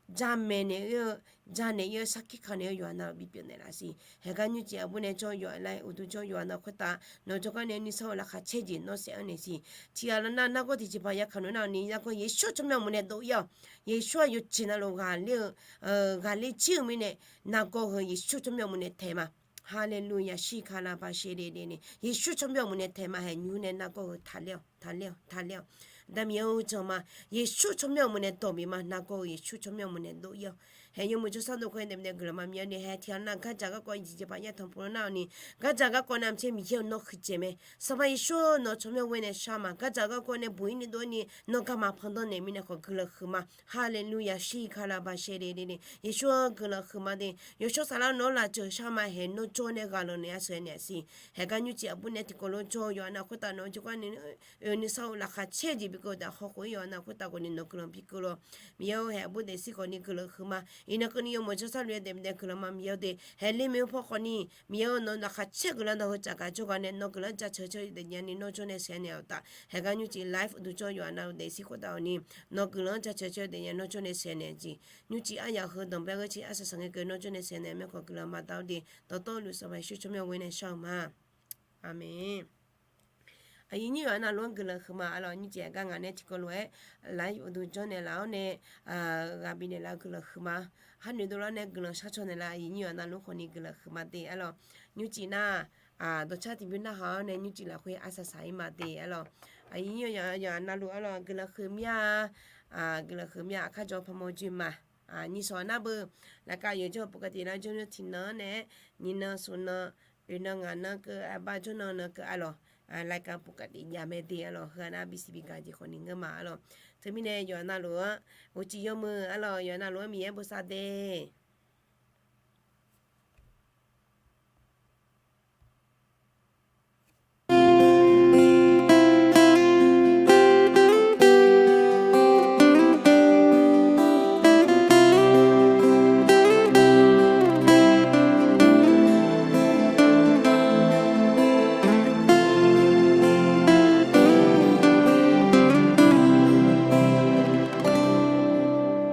jamaeq naeq-ir-eu, janaeq-ir-eu sarkir ka naeq-eu yawqha navluf bipyeuf naeqlaf siq. Haeq gar nymrcif aqbur nae jawr yawqha laer uqduq jawr yawqha navluf khoertav nawq jawrgar nae nuisar-eu laqkhaq caer jeq nawr saef-anr naeq siq. Tiq ghaq lawr nar nargawr tiqjeqpaq ya kaq noeq nar-awq ni nargawr Yeqsur tsawrmyanr maqmuiq nae dov-ir-awq. Yeqsur-aq yawqjeq navluf ghaqler-eu, ghaqler jir-eu mirnae nargawr heu Yeqsur tsawrmyanr maqmuiq nae taeq ma. Haleluya shir ka la ba shir de de ni Yeqsur tsawrmyanr maqmuiq nae taeq ma. Haeq nymr nae nargawr heu taqler-awq, taqler-awq, taqler-awq. Aqda Miqyaer-eu janq ma. Yeqsur tsawrmyanr maqmuiq nae dawq bif ma. Nargawr heu Yeqsur tsawrmyanr maqmuiq nae dov-ir-awq. Haeq yawmuiq jawrshar dov khoer daef daef guiqlanq ma Miqyaer ni haeq tiq ghaq nar gardzaq garkawv jeq jeqpaq ya tanqpuq lawr nar-awq ni gardzaq garkawv navmaqtser Miqyaer-eu nawr huiqdzaeq mae. Sanqpaq Yeqsur-or nawq tsawrmyanr ghoer nae shar ma. Gardzaq garkawv nae buq-ir ni dov-ir ni nawr garma pandanr naeq mirnae khawf guiqlanq huiqma. Haleluya shir ka la ba shir de de ni Yeqsur-anr guiqlanq huiqma de. Yawshawr saflar nawr lafjeuq shar ma. Haeq nawr jawr nae ghaq lanq naeq-a sheuqghae naeq siq. Haeq gar nymrcif aqbur nae tiqkawv lof jawr-eu yawqha navluf khoertav nawq jawrgar nae nuisar-eu laqkhaq caer jeq bi keuv-eu taf hawkhof-ir yawqha navluf khoertav khawf ni nawq guiqlanq bi keuv lawr. Miqyaer-or haeq aqbur daefzir khawf ni guiqlanq huiqma. Iqnan keuvni yawmuiq jawrshar luf-aer daef daef guiqlanq ma Miqyaer-or de. Haeq ler mae-eu paw khawf ni Miqyaer-or nawq laqkhaq caer guiqlanq dawq heu tsaf gaq jawrgar nae nawr guiqlanq jaceuq caer-eu daefnya ni nawr jawr nae sheuqghae naeq-awq taf. Haeq gar nymrcif live uqduq jawr yawqha navluf daefzir khoertav-awq ni nawq guiqlanq jaceuq caer-eu daefnya nawr jawr nae sheuqghae naeq-a jeq. Nymrcif aryaq heu danqbae gheurcif arsaq saq ngae keuv nawr jawr nae sheuqghae naeq mae khawf guiqlanq maqda-awr de. Dawqtawvluf Sanqpaq Yeqsur tsawrmyanr ghoer nae shar-eu ma. Aqmeq. Aqyuif nyir yawqha navluf-anr guiqlanq huiqma-a lor. Nymrcif aqgar ngaq nae tiqkawv lof-aer live uqduq jawr naeqlaf-awr nae ghaq bifnaeq laf-eu guiqlanq huiqma. Khar noeq dovlar nae guiqlanq shar caw naeqlaf aqyuif nyir yawqha navluf khawf ni guiqlanq huiqma de-a lor. Nymrcif nar dawqcar tiqbymr narhaq-awr nae nymrcif lafkhoer arsaq saq-ir ma de-a lor. Aqyuif nyir yawqha navluf-a lor guiqlanq huiqmya. Guiqlanq huiqmya aqkar jawr pamawr joe ma. Nyiq sawq nar beu, รายการ yawqjawr ปกติ nar jawrnan tiqnan-anr nae-aer, nyiqnan smqnan, oeqnan ngaqnan keuv, arbar jawrnan nan keuv arlawq, รายการ ปกติ jav mae de arlawq. Heu-aq nar bisiq bi gaq jeq khawf ni ngeur ma arlawq. Teumirnae yawqha navluf-anr uqcif yawmuiq arlawq, yawqha navluf-anr Miqyaer bosav de.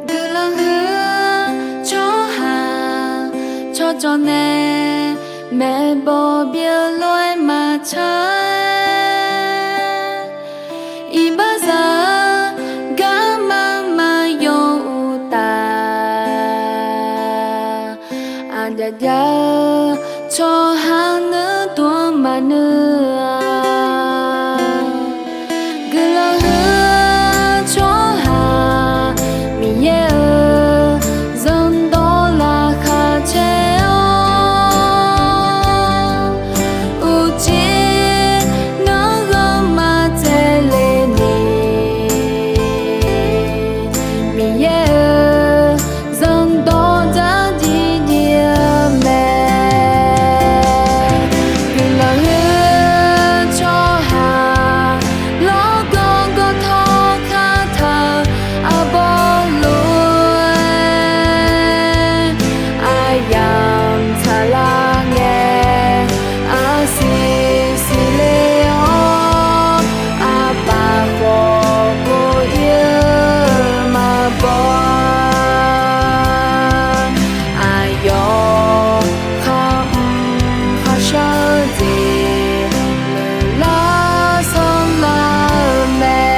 Guiqlanq huiq-eu tsawrhaq tsawrcawv nae maeqbawq byeuf lof-aer maqtsaq-aer, iqbaxzaq-eu garma maqyawf uqtaf, aqjav jav-eu tsawrhaq nuidov-anr maqnuir-a. Guiqlanq huiq-eu tsawrhaq Miqyaer-euq zanqdawq laqkhaq caer-awr, uqcif nanrghanr maqtsaevle ni, Miqyaer-euq zanqdawq dzardziv dziv-eu mae. Guiqlanq huiq-eu tsawrhaq lawrgawv gawvtawv kataq-eu arbawr lof-aer, aqyamq tsaqlar ngae, aqsiq siqle-awr, aqpaf khawf kov ir-eu maqbaw-a. Aqyawf khar mr kharshar-eu jeq, muiqlar sanrlar-eu mae.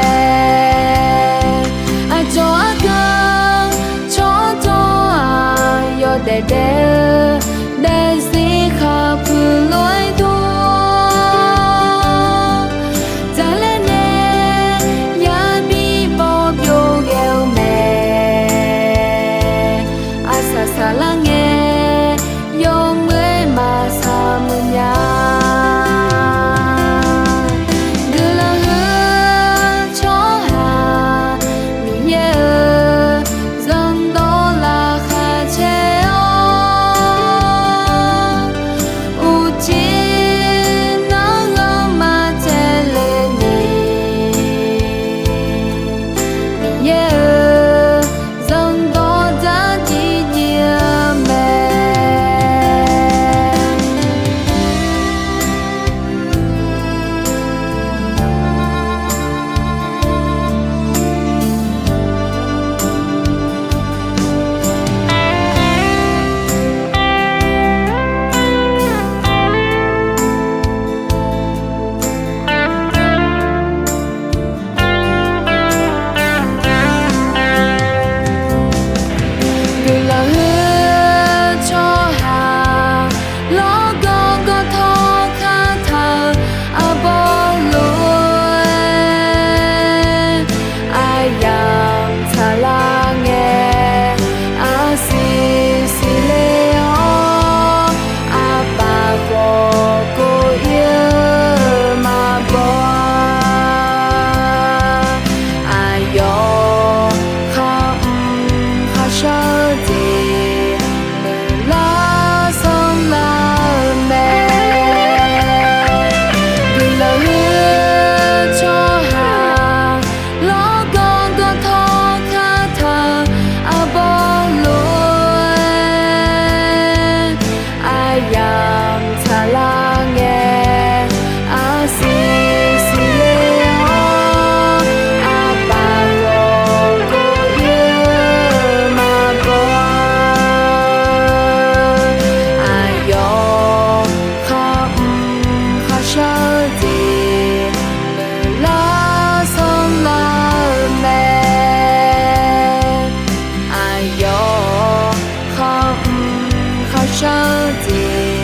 Aqcawq argan tsawrcawv-aq, yawdaef daef-eu daefzir khaqpuiq lof-aer dur, dzaqlaer nae yabi baw byov ghae-eu mae. Aqsaq saqlar ngae, yawmuiq-aer maqsaq muiq nya. Guiqlanq huiq-eu tsawrhaq Miqyaer-euq zanqdawq laqkhaq caer-awr, uqcif nanrghanr maqtsaevle ni, Miqyaer-euq zanqdawq dzardziv dziv-eu mae. Guiqlanq huiq-eu tsawrhaq lawrgawv gawvtawv kataq-eu arbawr lof-aer, aqyamq tsaqlar ngae, aqsiq siqle-awr, aqpaf khawf kov ir-eu maqbaw-a. Aqyawf khar mr kharshar-eu jeq, muiqlar sanrlar-eu mae. Guiqlanq huiq-eu tsawrhaq lawrgawv gawvtawv kataq-eu arbawr lof-aer, aqyamq tsaqlar ngae, aqsiq siqle-awr, aqpaf khawf kov ir-eu maqbaw-a. Aqyawf khar mr kharshar-eu jeq, muiqlar sanrlar-eu mae. Aqyawf khar mr kharshar-eu jeq,